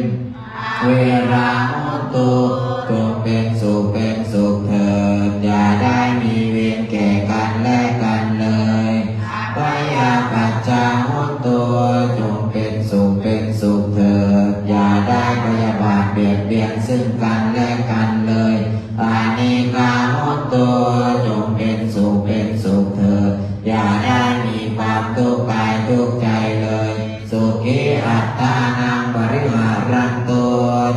averā hontu จงเป็นสุขเป็นสุขเถิด อย่าได้มีเวรแก่กันและกันเลย abyāpajjhā hontu จงเป็นสุขเป็นสุขเถิด อย่าได้พยาบาทเบียดเบียนซึ่งกันและกันเลย anīghā hontu จงเป็นสุขเป็นสุขเถิด อย่าได้มีความทุกข์กายทุกข์ใจเลย sukhī attānaṃ pariharantu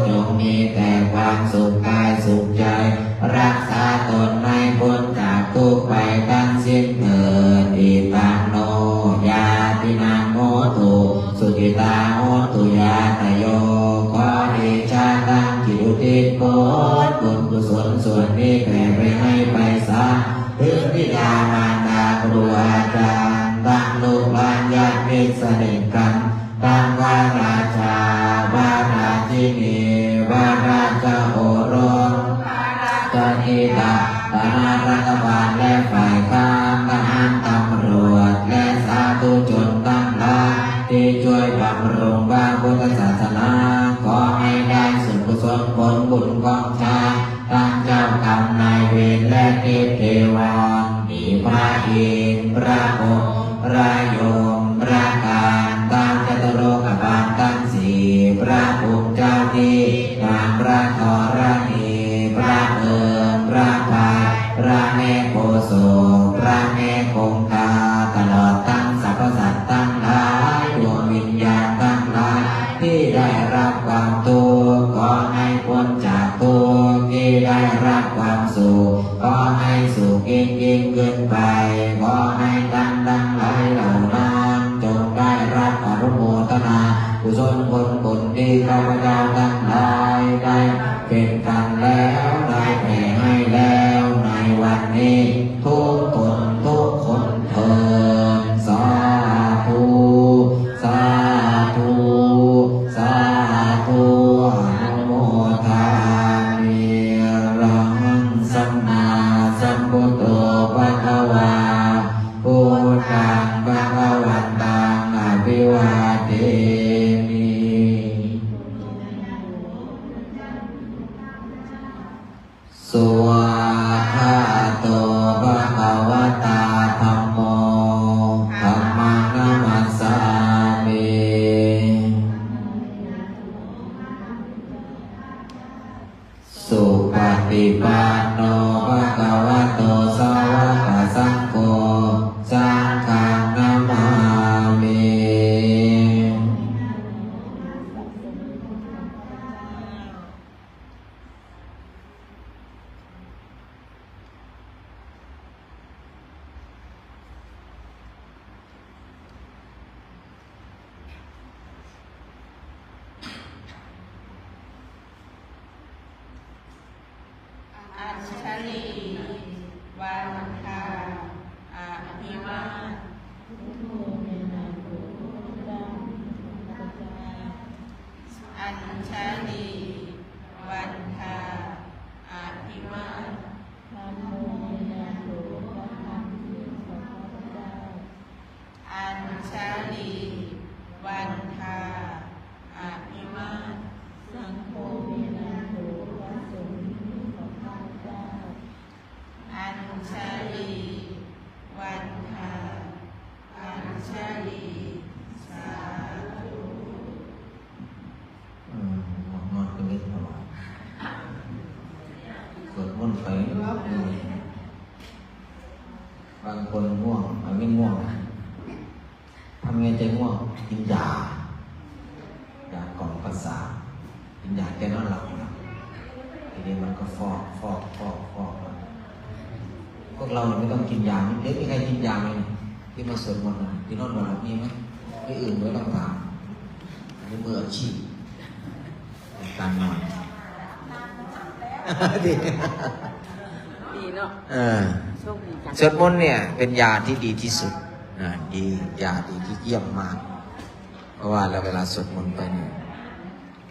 จงมีแต่ความสุขกายสุขใจ รักษาตนให้พ้นจากทุกข์ไปทั้งสิ้นเถิด idaṃ no ñātīnaṃ hotu, sukhitā hontu ñātayo. ขอเดชะทั้งจิตอุทิศผลบุญกุศลส่วนนี้แผ่ไปให้ไปสา ถึงบิดามารดาครูอาจารย์ ทั้งลูกหลานญาติมิตรสนิทกัน ทั้งพระราชา พระราชินี พระราชโอรส พระราชธิดา คณะรัฐบาลและฝ่ายค้าน ทหารตำรวจ และสาธุชนทั้งหลาย ที่ช่วยบำรุงพระพุทธศาสนา ขอให้ได้ส่วนกุศลผลบุญของชาติ ทั้งเจ้ากรรมนายเวรและเทพเทวา มีพระอินทร์ พระพรหม พระยม พระกาณ ท้าวจตุโลกบาลทั้งสี่ พระภูมิเจ้าที่ นางพระธรณี พระเพลิน พระพาย พระแม่โพธิ์โศก พระแม่คงคา ตลอดทั้งสรรพสัตว์ทั้งหลาย ดวงวิญญาณทั้งหลาย ที่ได้รับความทุกข์ ขอให้พ้นจากทุกข์ ที่ได้รับความสุข ขอให้สุขยิ่งยิ่งขึ้นไป ขอให้ท่านทั้งหลายเหล่านั้น จงได้รับอนุโมทนา กุศลผลบุญที่ข้าพเจ้าทั้งหลาย ได้เป็นกันแล้ว ได้แผ่ให้แล้วในวันนี้ ทุกคนทุกคนเทอญ สาธุ สาธุ สาธุ anumodāmi. Arahaṃ sammāsambuddho bhagavā, buddhaṃ bhagavantaṃ abhivādemi. Svākkhāto bhagavatā dhammo, dhammaṃ namassāmi. Supaṭipanno bhagavato sāvakasaṅgho, saṅghaṃ namāmi. Añjali vandhā abhivāda. Añjali vandhā abhivāda. Dhammo me nātho พระธรรมที่ดีของข้าพเจ้า Añjalikandhā abhivādanātha saṅgho me nātho พระสงฆ์ที่ดีของข้าพเจ้า Añjalikandhā añjali sādhu อืมง่วงนอนก็เลยถวายสวดมนต์ไปหลับเลย บางคนง่วงมันไม่ง่วงนะ ทำไงจะง่วง กินยา ยากล่อมประสาท กินยาแก้นอนหลับนะ ทีนี้มันก็ฟอกฟอกฟอกฟอกมา พวกเราเนี่ยไม่ต้องกินยา เอ๊ะ มีใครกินยาไหมเนี่ย ที่มาสวดมนต์นะ ที่นอนบ่หลับมีไหม ที่อื่นไม่ต้องถาม อันนี้มืออาชีพ การนอน ดี ดีเนาะ เออ โชคดีจัง สวดมนต์เนี่ยเป็นยาที่ดีที่สุดนะ ดี ยาดีที่เยี่ยมมาก เพราะว่าเราเวลาสวดมนต์ไปเนี่ย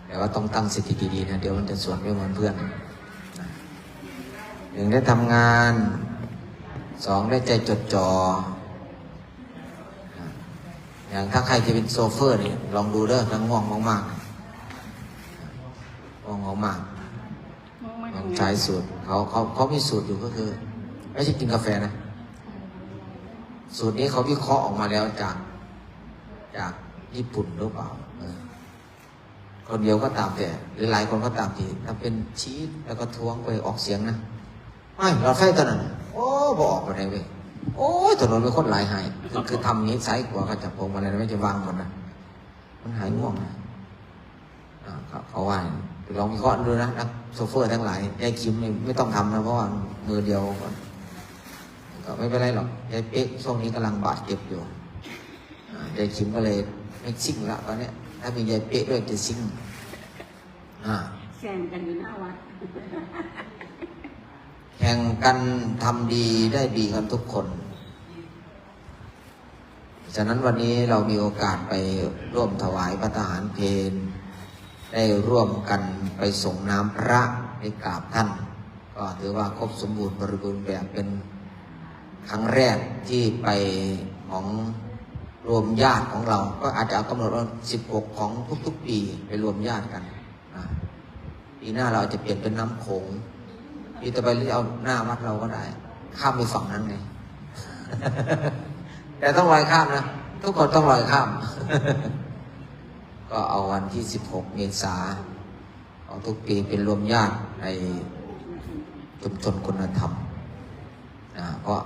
แต่ว่าต้องตั้งสติดีๆนะ เดี๋ยวมันจะสวดไม่เหมือนเพื่อนนะ หนึ่งได้ทำงาน สองได้ใจจดจ่อนะ อย่างถ้าใครจะเป็นโชเฟอร์เนี่ย ลองดูเด้อ ถ้าง่วงมากๆ ง่วงมากๆ ลองใช้สูตร เขา เขา เขามีสูตรอยู่ก็คือ ไม่ใช่กินกาแฟนะ สูตรนี้เขาวิเคราะห์ออกมาแล้วจาก จากญี่ปุ่นหรือเปล่า เออ คนเดียวก็ตามแต่ หรือหลายคนก็ตามที ถ้าเป็นชีสแล้วก็ท้วงไปออกเสียงนะ ไม่ หลอดไฟตัวนั้น โอ้ บ่ออกไปไหนเว้ย โอ้ย ถนนมีคนหลายหาย คือ คือทำนี้ซ้ายขวาก็จับพวงมาลัยไม่จะวางหมดนะ มันหายง่วงนะ อ่า เขา เขาว่า ลองวิเคราะห์ดูนะ นักโชเฟอร์ทั้งหลาย ยายคิมนี่ไม่ต้องทำนะ เพราะว่ามือเดียวก่อน ก็ไม่เป็นไรหรอก ยายเป๊กช่วงนี้กำลังบาดเจ็บอยู่ อ่า ยายคิมก็เลยไม่ซิ่งละตอนเนี้ย ถ้ามียายเป๊กด้วยจะซิ่ง อ่า แข่งกันอยู่หน้าวัด แข่งกันทำดีได้ดีกันทุกคน ฉะนั้นวันนี้เรามีโอกาสไปร่วมถวายภัตตาหารเพล ได้ร่วมกันไปสรงน้ำพระ ได้กราบท่าน ก็ถือว่าครบสมบูรณ์บริบูรณ์แบบ เป็นครั้งแรกที่ไปของรวมญาติของเรา ก็อาจจะเอากำหนดว่า สิบหก ของทุกๆ ปีไปรวมญาติกัน อ่ะ ปีหน้าเราอาจจะเปลี่ยนเป็นน้ำโขง ปีต่อไปเราจะเอาหน้าวัดเราก็ได้ ข้ามไปฝั่งนั้นไง แต่ต้องลอยข้ามนะ ทุกคนต้องลอยข้าม ก็เอาวันที่ สิบหก เมษาของทุกปีเป็นรวมญาติในชุมชนคุณธรรม อ่า เพราะ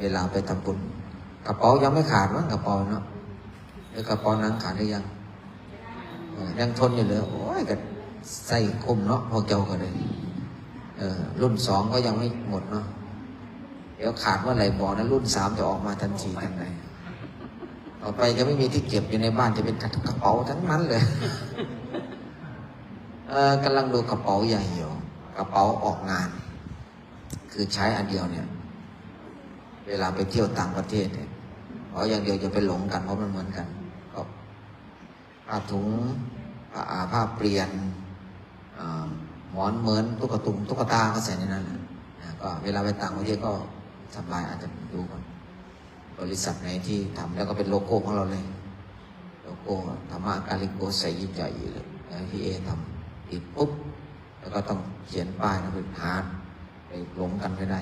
เวลาไปทำบุญ กระเป๋ายังไม่ขาดมั้ง กระเป๋าเนาะ หรือกระเป๋าหนังขาดหรือยัง เออ ยังทนอยู่เลย โอ้ย ก็ใส่คุ้มเนาะ พวกเจ้าก็เลย เออ รุ่นสองก็ยังไม่หมดเนาะ เดี๋ยวขาดเมื่อไหร่บอกนะ รุ่นสามจะออกมาทันทีทันใด ต่อไปจะไม่มีที่เก็บอยู่ในบ้าน จะเป็นกระเป๋าทั้งนั้นเลย เออ กำลังดูกระเป๋าใหญ่อยู่ กระเป๋าออกงาน คือใช้อันเดียวเนี่ย เวลาไปเที่ยวต่างประเทศเนี่ย ขออย่างเดียวอย่าไปหลงกัน เพราะมันเหมือนกัน ก็ผ้าถุง ผ้าอาบ ผ้าเปลี่ยน อ่า หมอนเหมือนตุ๊กตุงตุ๊กตาก็ใส่ในนั้นแหละนะ ก็เวลาไปต่างประเทศก็สบาย อาจจะดูก่อน บริษัทไหนที่ทำ แล้วก็เป็นโลโก้ของเราเลย โลโก้ ธรรมะกาลิโก ใส่ใหญ่ๆเลยนะ พี่เอทำ ติดปุ๊บ แล้วก็ต้องเขียนป้ายนะ ไปหา ไปหลงกันไม่ได้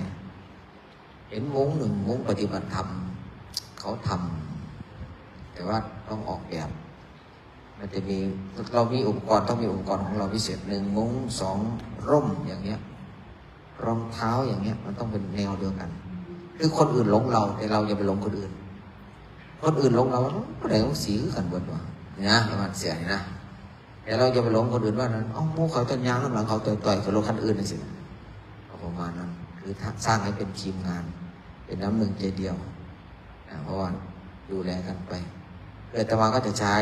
เห็นมุ้งหนึ่งมุ้งปฏิบัติธรรม เขาทำ แต่ว่าต้องออกแบบ มันจะมี เรามีอุปกรณ์ ต้องมีอุปกรณ์ของเราพิเศษ หนึ่งมุ้ง สองร่มอย่างเงี้ย รองเท้าอย่างเงี้ย มันต้องเป็นแนวเดียวกัน คือคนอื่นหลงเรา แต่เราอย่าไปหลงคนอื่น คนอื่นหลงเรา ผู้ใดของสีคือกันเบิดวะ นะ ประมาณเสียนี่นะ แต่เราอย่าไปหลงคนอื่นว่านั้น เอ้า หมู่เขาต้นยางข้างหลังเขาต่อยๆกับรถคันอื่นนั่นสิ เอาประมาณนั้น คือสร้างให้เป็นทีมงาน เป็นน้ำหนึ่งใจเดียวนะ เพราะว่าดูแลกันไป อาตมาก็จะใช้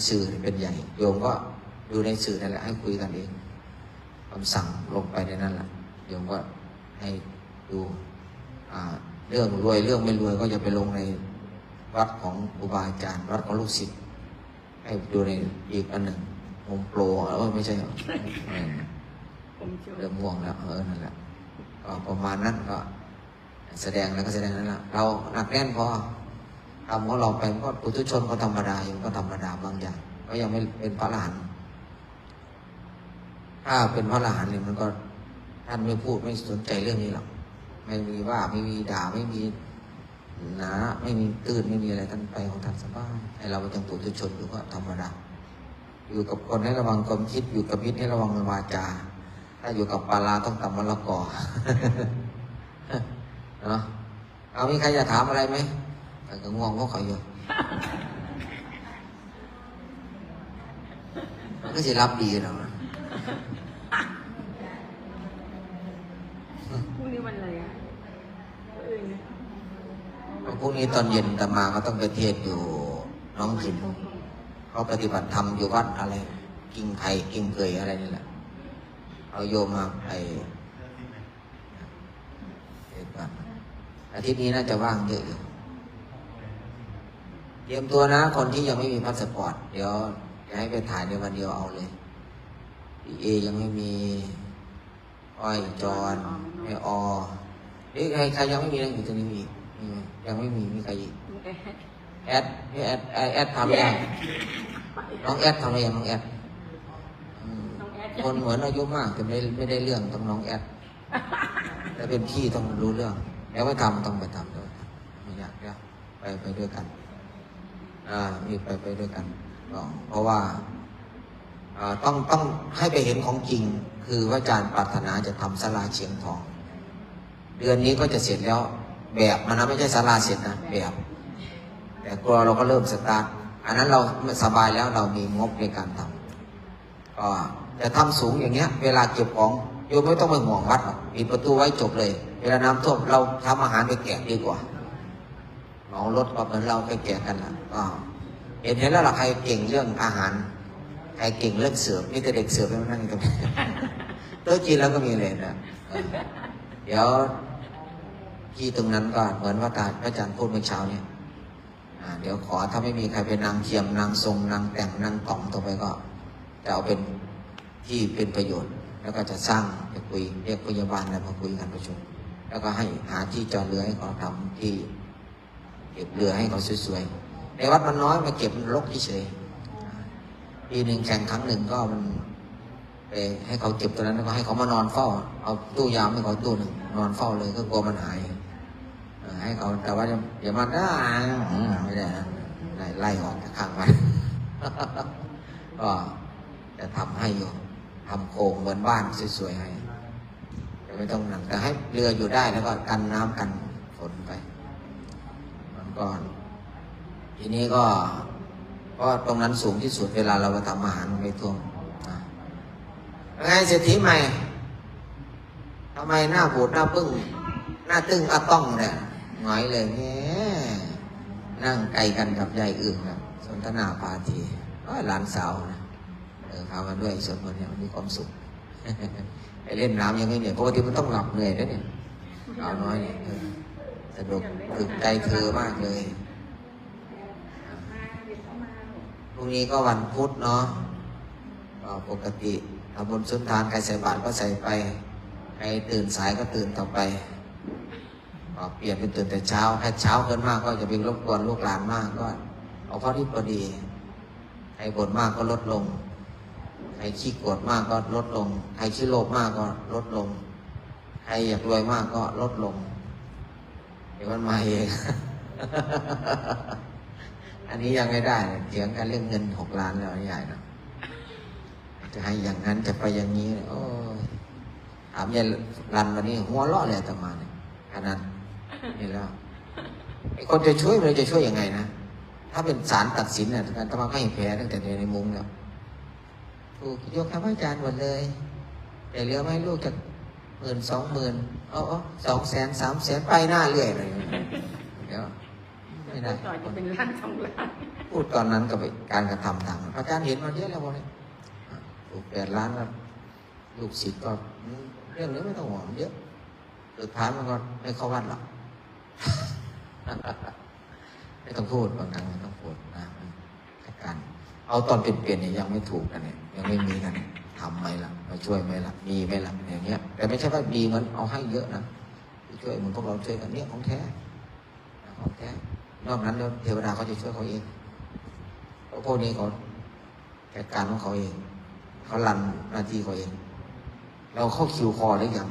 สื่อเป็นใหญ่ โยมก็ดูในสื่อนั่นแหละ ให้คุยกันเอง คำสั่งลงไปในนั้นแหละ โยมก็ให้ดู อ่า เรื่องรวยเรื่องไม่รวยก็อย่าไปลงในวัดของครูบาอาจารย์ วัดของลูกศิษย์ ให้ดูในอีกอันหนึ่ง โฮมโปร เออ ไม่ใช่หรอ เออ ผมเชื่อ เริ่มง่วงแล้ว เออ นั่นแหละ ก็ประมาณนั้น ก็แสดงแล้วก็แสดงนั้นแหละ เราหนักแน่นพอ ทำของเราไป มันก็ปุถุชนก็ธรรมดาอยู่ ก็ธรรมดาบางอย่าง ก็ยังไม่เป็นพระอรหันต์ ถ้าเป็นพระอรหันต์เนี่ย มันก็ ท่านไม่พูดไม่สนใจเรื่องนี้หรอก ไม่มีว่าไม่มีด่า ไม่มีหนา ไม่มีตื้น ไม่มีอะไร ท่านไปของท่านสบาย ไอ้เรายังปุถุชนอยู่ก็ธรรมดา อยู่กับคนให้ระวังความคิด อยู่กับมิตรให้ระวังวาจา ถ้าอยู่กับปลาร้าต้องตำมะละกอ เนาะ เอา มีใครอยากถามอะไรไหม แต่ก็ง่วงพวกเขาอยู่ มันก็สิรับดีเนาะ พรุ่งนี้วันอะไรอะ เออ ก็พรุ่งนี้ตอนเย็นอาตมาก็ต้องไปเทศน์อยู่หนองหิน เขาปฏิบัติธรรมอยู่วัดอะไร กิ่งไผ่ กิ่งเกยอะไรนี่แหละ เอาโยมมาไป เดี๋ยวก่อน อาทิตย์นี้น่าจะว่างเยอะอยู่ เตรียมตัวนะ คนที่ยังไม่มีพาสปอร์ต เดี๋ยวจะให้ไปถ่ายในวันเดียวเอาเลย พี่เอยังไม่มี อ้อย จอน แม่ออ เอ๊ะ ใคร ใครยังไม่มีนะ อยู่ตรงนี้มีอีก มีไหม ยังไม่มี มีใครอีก แอด พี่แอด แอด แอดทำยัง น้องแอดทำหรือยัง น้องแอด อืม น้องแอด คนเหมือนอายุมากแต่ไม่ ไม่ได้เรื่อง ต้องน้องแอด แต่เป็นพี่ต้องรู้เรื่อง แล้วไม่ทำ ต้องไปทำด้วย ไม่ยาก เดี๋ยวไป ไปด้วยกัน อ่า มีไป ไปด้วยกัน ก็เพราะว่า อ่า ต้อง ต้องให้ไปเห็นของจริง คือพระอาจารย์ปรารถนาจะทำศาลาเชียงทอง เดือนนี้ก็จะเสร็จแล้ว แบบมันนะ ไม่ใช่ศาลาเสร็จนะ แบบ แต่ตัวเราก็เริ่มสตาร์ท อันนั้นเราสบายแล้ว เรามีงบในการทำ ก็จะทำสูงอย่างเงี้ย เวลาเก็บของ โยมไม่ต้องไปห่วงวัดหรอก ปิดประตูไว้จบเลย เวลาน้ำท่วม เราทำอาหารไปแจกดีกว่า เหมารถก็เหมือนเราไปแจกกันละ ก็เห็น เห็นแล้วล่ะ ใครเก่งเรื่องอาหาร ใครเก่งเรื่องเสิร์ฟ มีแต่เด็กเสิร์ฟทั้งนั้น โต๊ะจีนเราก็มีเลยนะ เออ เดี๋ยวที่ตรงนั้นก็เหมือนว่าอาจารย์ พระอาจารย์พูดเมื่อเช้าเนี่ย อ่า เดี๋ยวขอ ถ้าไม่มีใครไปนั่งเทียม นั่งทรง นั่งแต่ง นั่งต๋องต่อไปก็ จะเอาเป็นที่เป็นประโยชน์ แล้วก็จะสร้าง จะคุย เรียกพยาบาลอะไรมาคุยกันประชุม แล้วก็ให้หาที่จอดเรือให้เขา ทำที่เก็บเรือให้เขาสวยๆ ในวัดมันน้อย มาเก็บมันรกเฉยๆ ปีหนึ่งแข่งครั้งหนึ่งก็มัน ไปให้เขาเก็บตัวนั้น แล้วก็ให้เขามานอนเฝ้า เอาตู้ยามให้เขาตู้หนึ่ง นอนเฝ้าเลย ก็กลัวมันหาย เออ ให้เขา แต่ว่าอย่า อย่ามาด่า อืม ไม่ได้นะ ไล่ ไล่ออกจากข้างวัด ก็จะทำให้อยู่ ทำโครงเหมือนบ้านสวยๆให้ จะไม่ต้องหนัก แต่ให้เรืออยู่ได้ แล้วก็กันน้ำกันฝนไป มันก็ ทีนี้ก็ เพราะตรงนั้นสูงที่สุด เวลาเราไปทำอาหารมันไม่ท่วมนะ เป็นไงเศรษฐีใหม่ ทำไมหน้าบูดหน้าบึ้ง หน้าตึงอาต้องเนี่ย หงอยเลย แหม นั่งไกลกันกับยายอึ่งครับ สนทนาพาที โอ้ย หลานสาวนะ เออ พามาด้วย สวดมนต์เนี่ย มันมีความสุข ไปเล่นน้ำยังไม่เหนื่อย ปกติมันต้องหลับเหนื่อยนะเนี่ย สาวน้อยเนี่ย เออ สนุก ถูกใจเธอมากเลย พรุ่งนี้ก็วันพุธเนาะ ก็ปกติ ทำบุญสุนทาน ใครใส่บาตรก็ใส่ไป ใครตื่นสายก็ตื่นต่อไป ก็เปลี่ยนเป็นตื่นแต่เช้า ใครเช้าเกินมากก็จะไปรบกวนลูกหลานมาก ก็เอาพอดีพอดี ใครบ่นมากก็ลดลง ใครขี้โกรธมากก็ลดลง ใครขี้โลภมากก็ลดลง ใครอยากรวยมากก็ลดลง เดี๋ยวมันมาเอง อันนี้ยังไม่ได้เลย เถียงกันเรื่องเงินหกล้านแล้ว ยายเนาะ จะให้อย่างนั้น จะไปอย่างนี้ โอ้ย ถามยายรันวันนี้ หัวเราะเลยอาตมาเนี่ย ขนาดนี้แล้ว ไอ้คนจะช่วยมันจะช่วยยังไงนะ ถ้าเป็นศาลตัดสินน่ะ อาตมาก็ให้แพ้ตั้งแต่ในมุ้งแล้ว ถูกยกให้พระอาจารย์หมดเลย แต่เหลือไว้ลูกจักหมื่นสองหมื่น เอา เอา สองแสน สามแสน ไปหน้าเรื่อยเลย เดี๋ยว ไม่ได้ ต่อจะเป็นล้านสองล้าน พูดตอนนั้นกับการกระทำต่างกัน อาจารย์เห็นมาเยอะแล้วพวกนี้ ถูกแปดล้านแล้ว ลูกศิษย์ก็ อืม เรื่องนี้ไม่ต้องห่วง เยอะ สุดท้ายมันก็ไม่เข้าวัดหรอก ไม่ต้องพูด บางครั้งไม่ต้องพูดนะ จัดการ เอาตอนเปลี่ยนๆเนี่ยยังไม่ถูกนะเนี่ย ยังไม่มีนะเนี่ย ทำไหมล่ะ เอ ช่วยไหมล่ะ มีไหมล่ะ อย่างเงี้ย แต่ไม่ใช่ว่ามีเหมือนเอาให้เยอะนะ ช่วยเหมือนพวกเราช่วยกันเนี่ย ของแท้ ของแท้ นอกนั้นแล้วเทวดาเขาจะช่วยเขาเอง เพราะพวกนี้เขาจัดการของเขาเอง เขารันหน้าที่เขาเอง เราเข้าคิวคอหรือยัง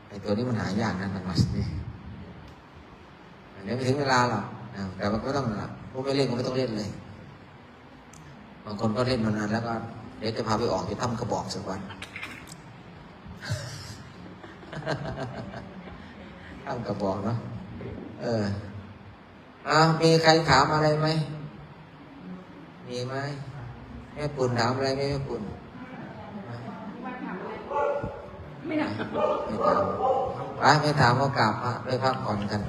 ไอ้ตัวนี้มันหายากนะ มันมาสิ เดี๋ยวไม่ถึงเวลาหรอกนะ แต่มันก็ต้องนะ พวกไม่เล่นก็ไม่ต้องเล่นเลย บางคนก็เล่นมานานแล้วก็ เดี๋ยวจะพาไปออกที่ถ้ำกระบอกสักวัน ถ้ำกระบอกเนาะ เออ อ้าว มีใครถามอะไรไหม มีไหม แม่ปุณถามอะไรไหม แม่ปุณ ไม่ถาม ไม่ถาม ไป ไม่ถามก็กราบพระ ไปพักผ่อนกัน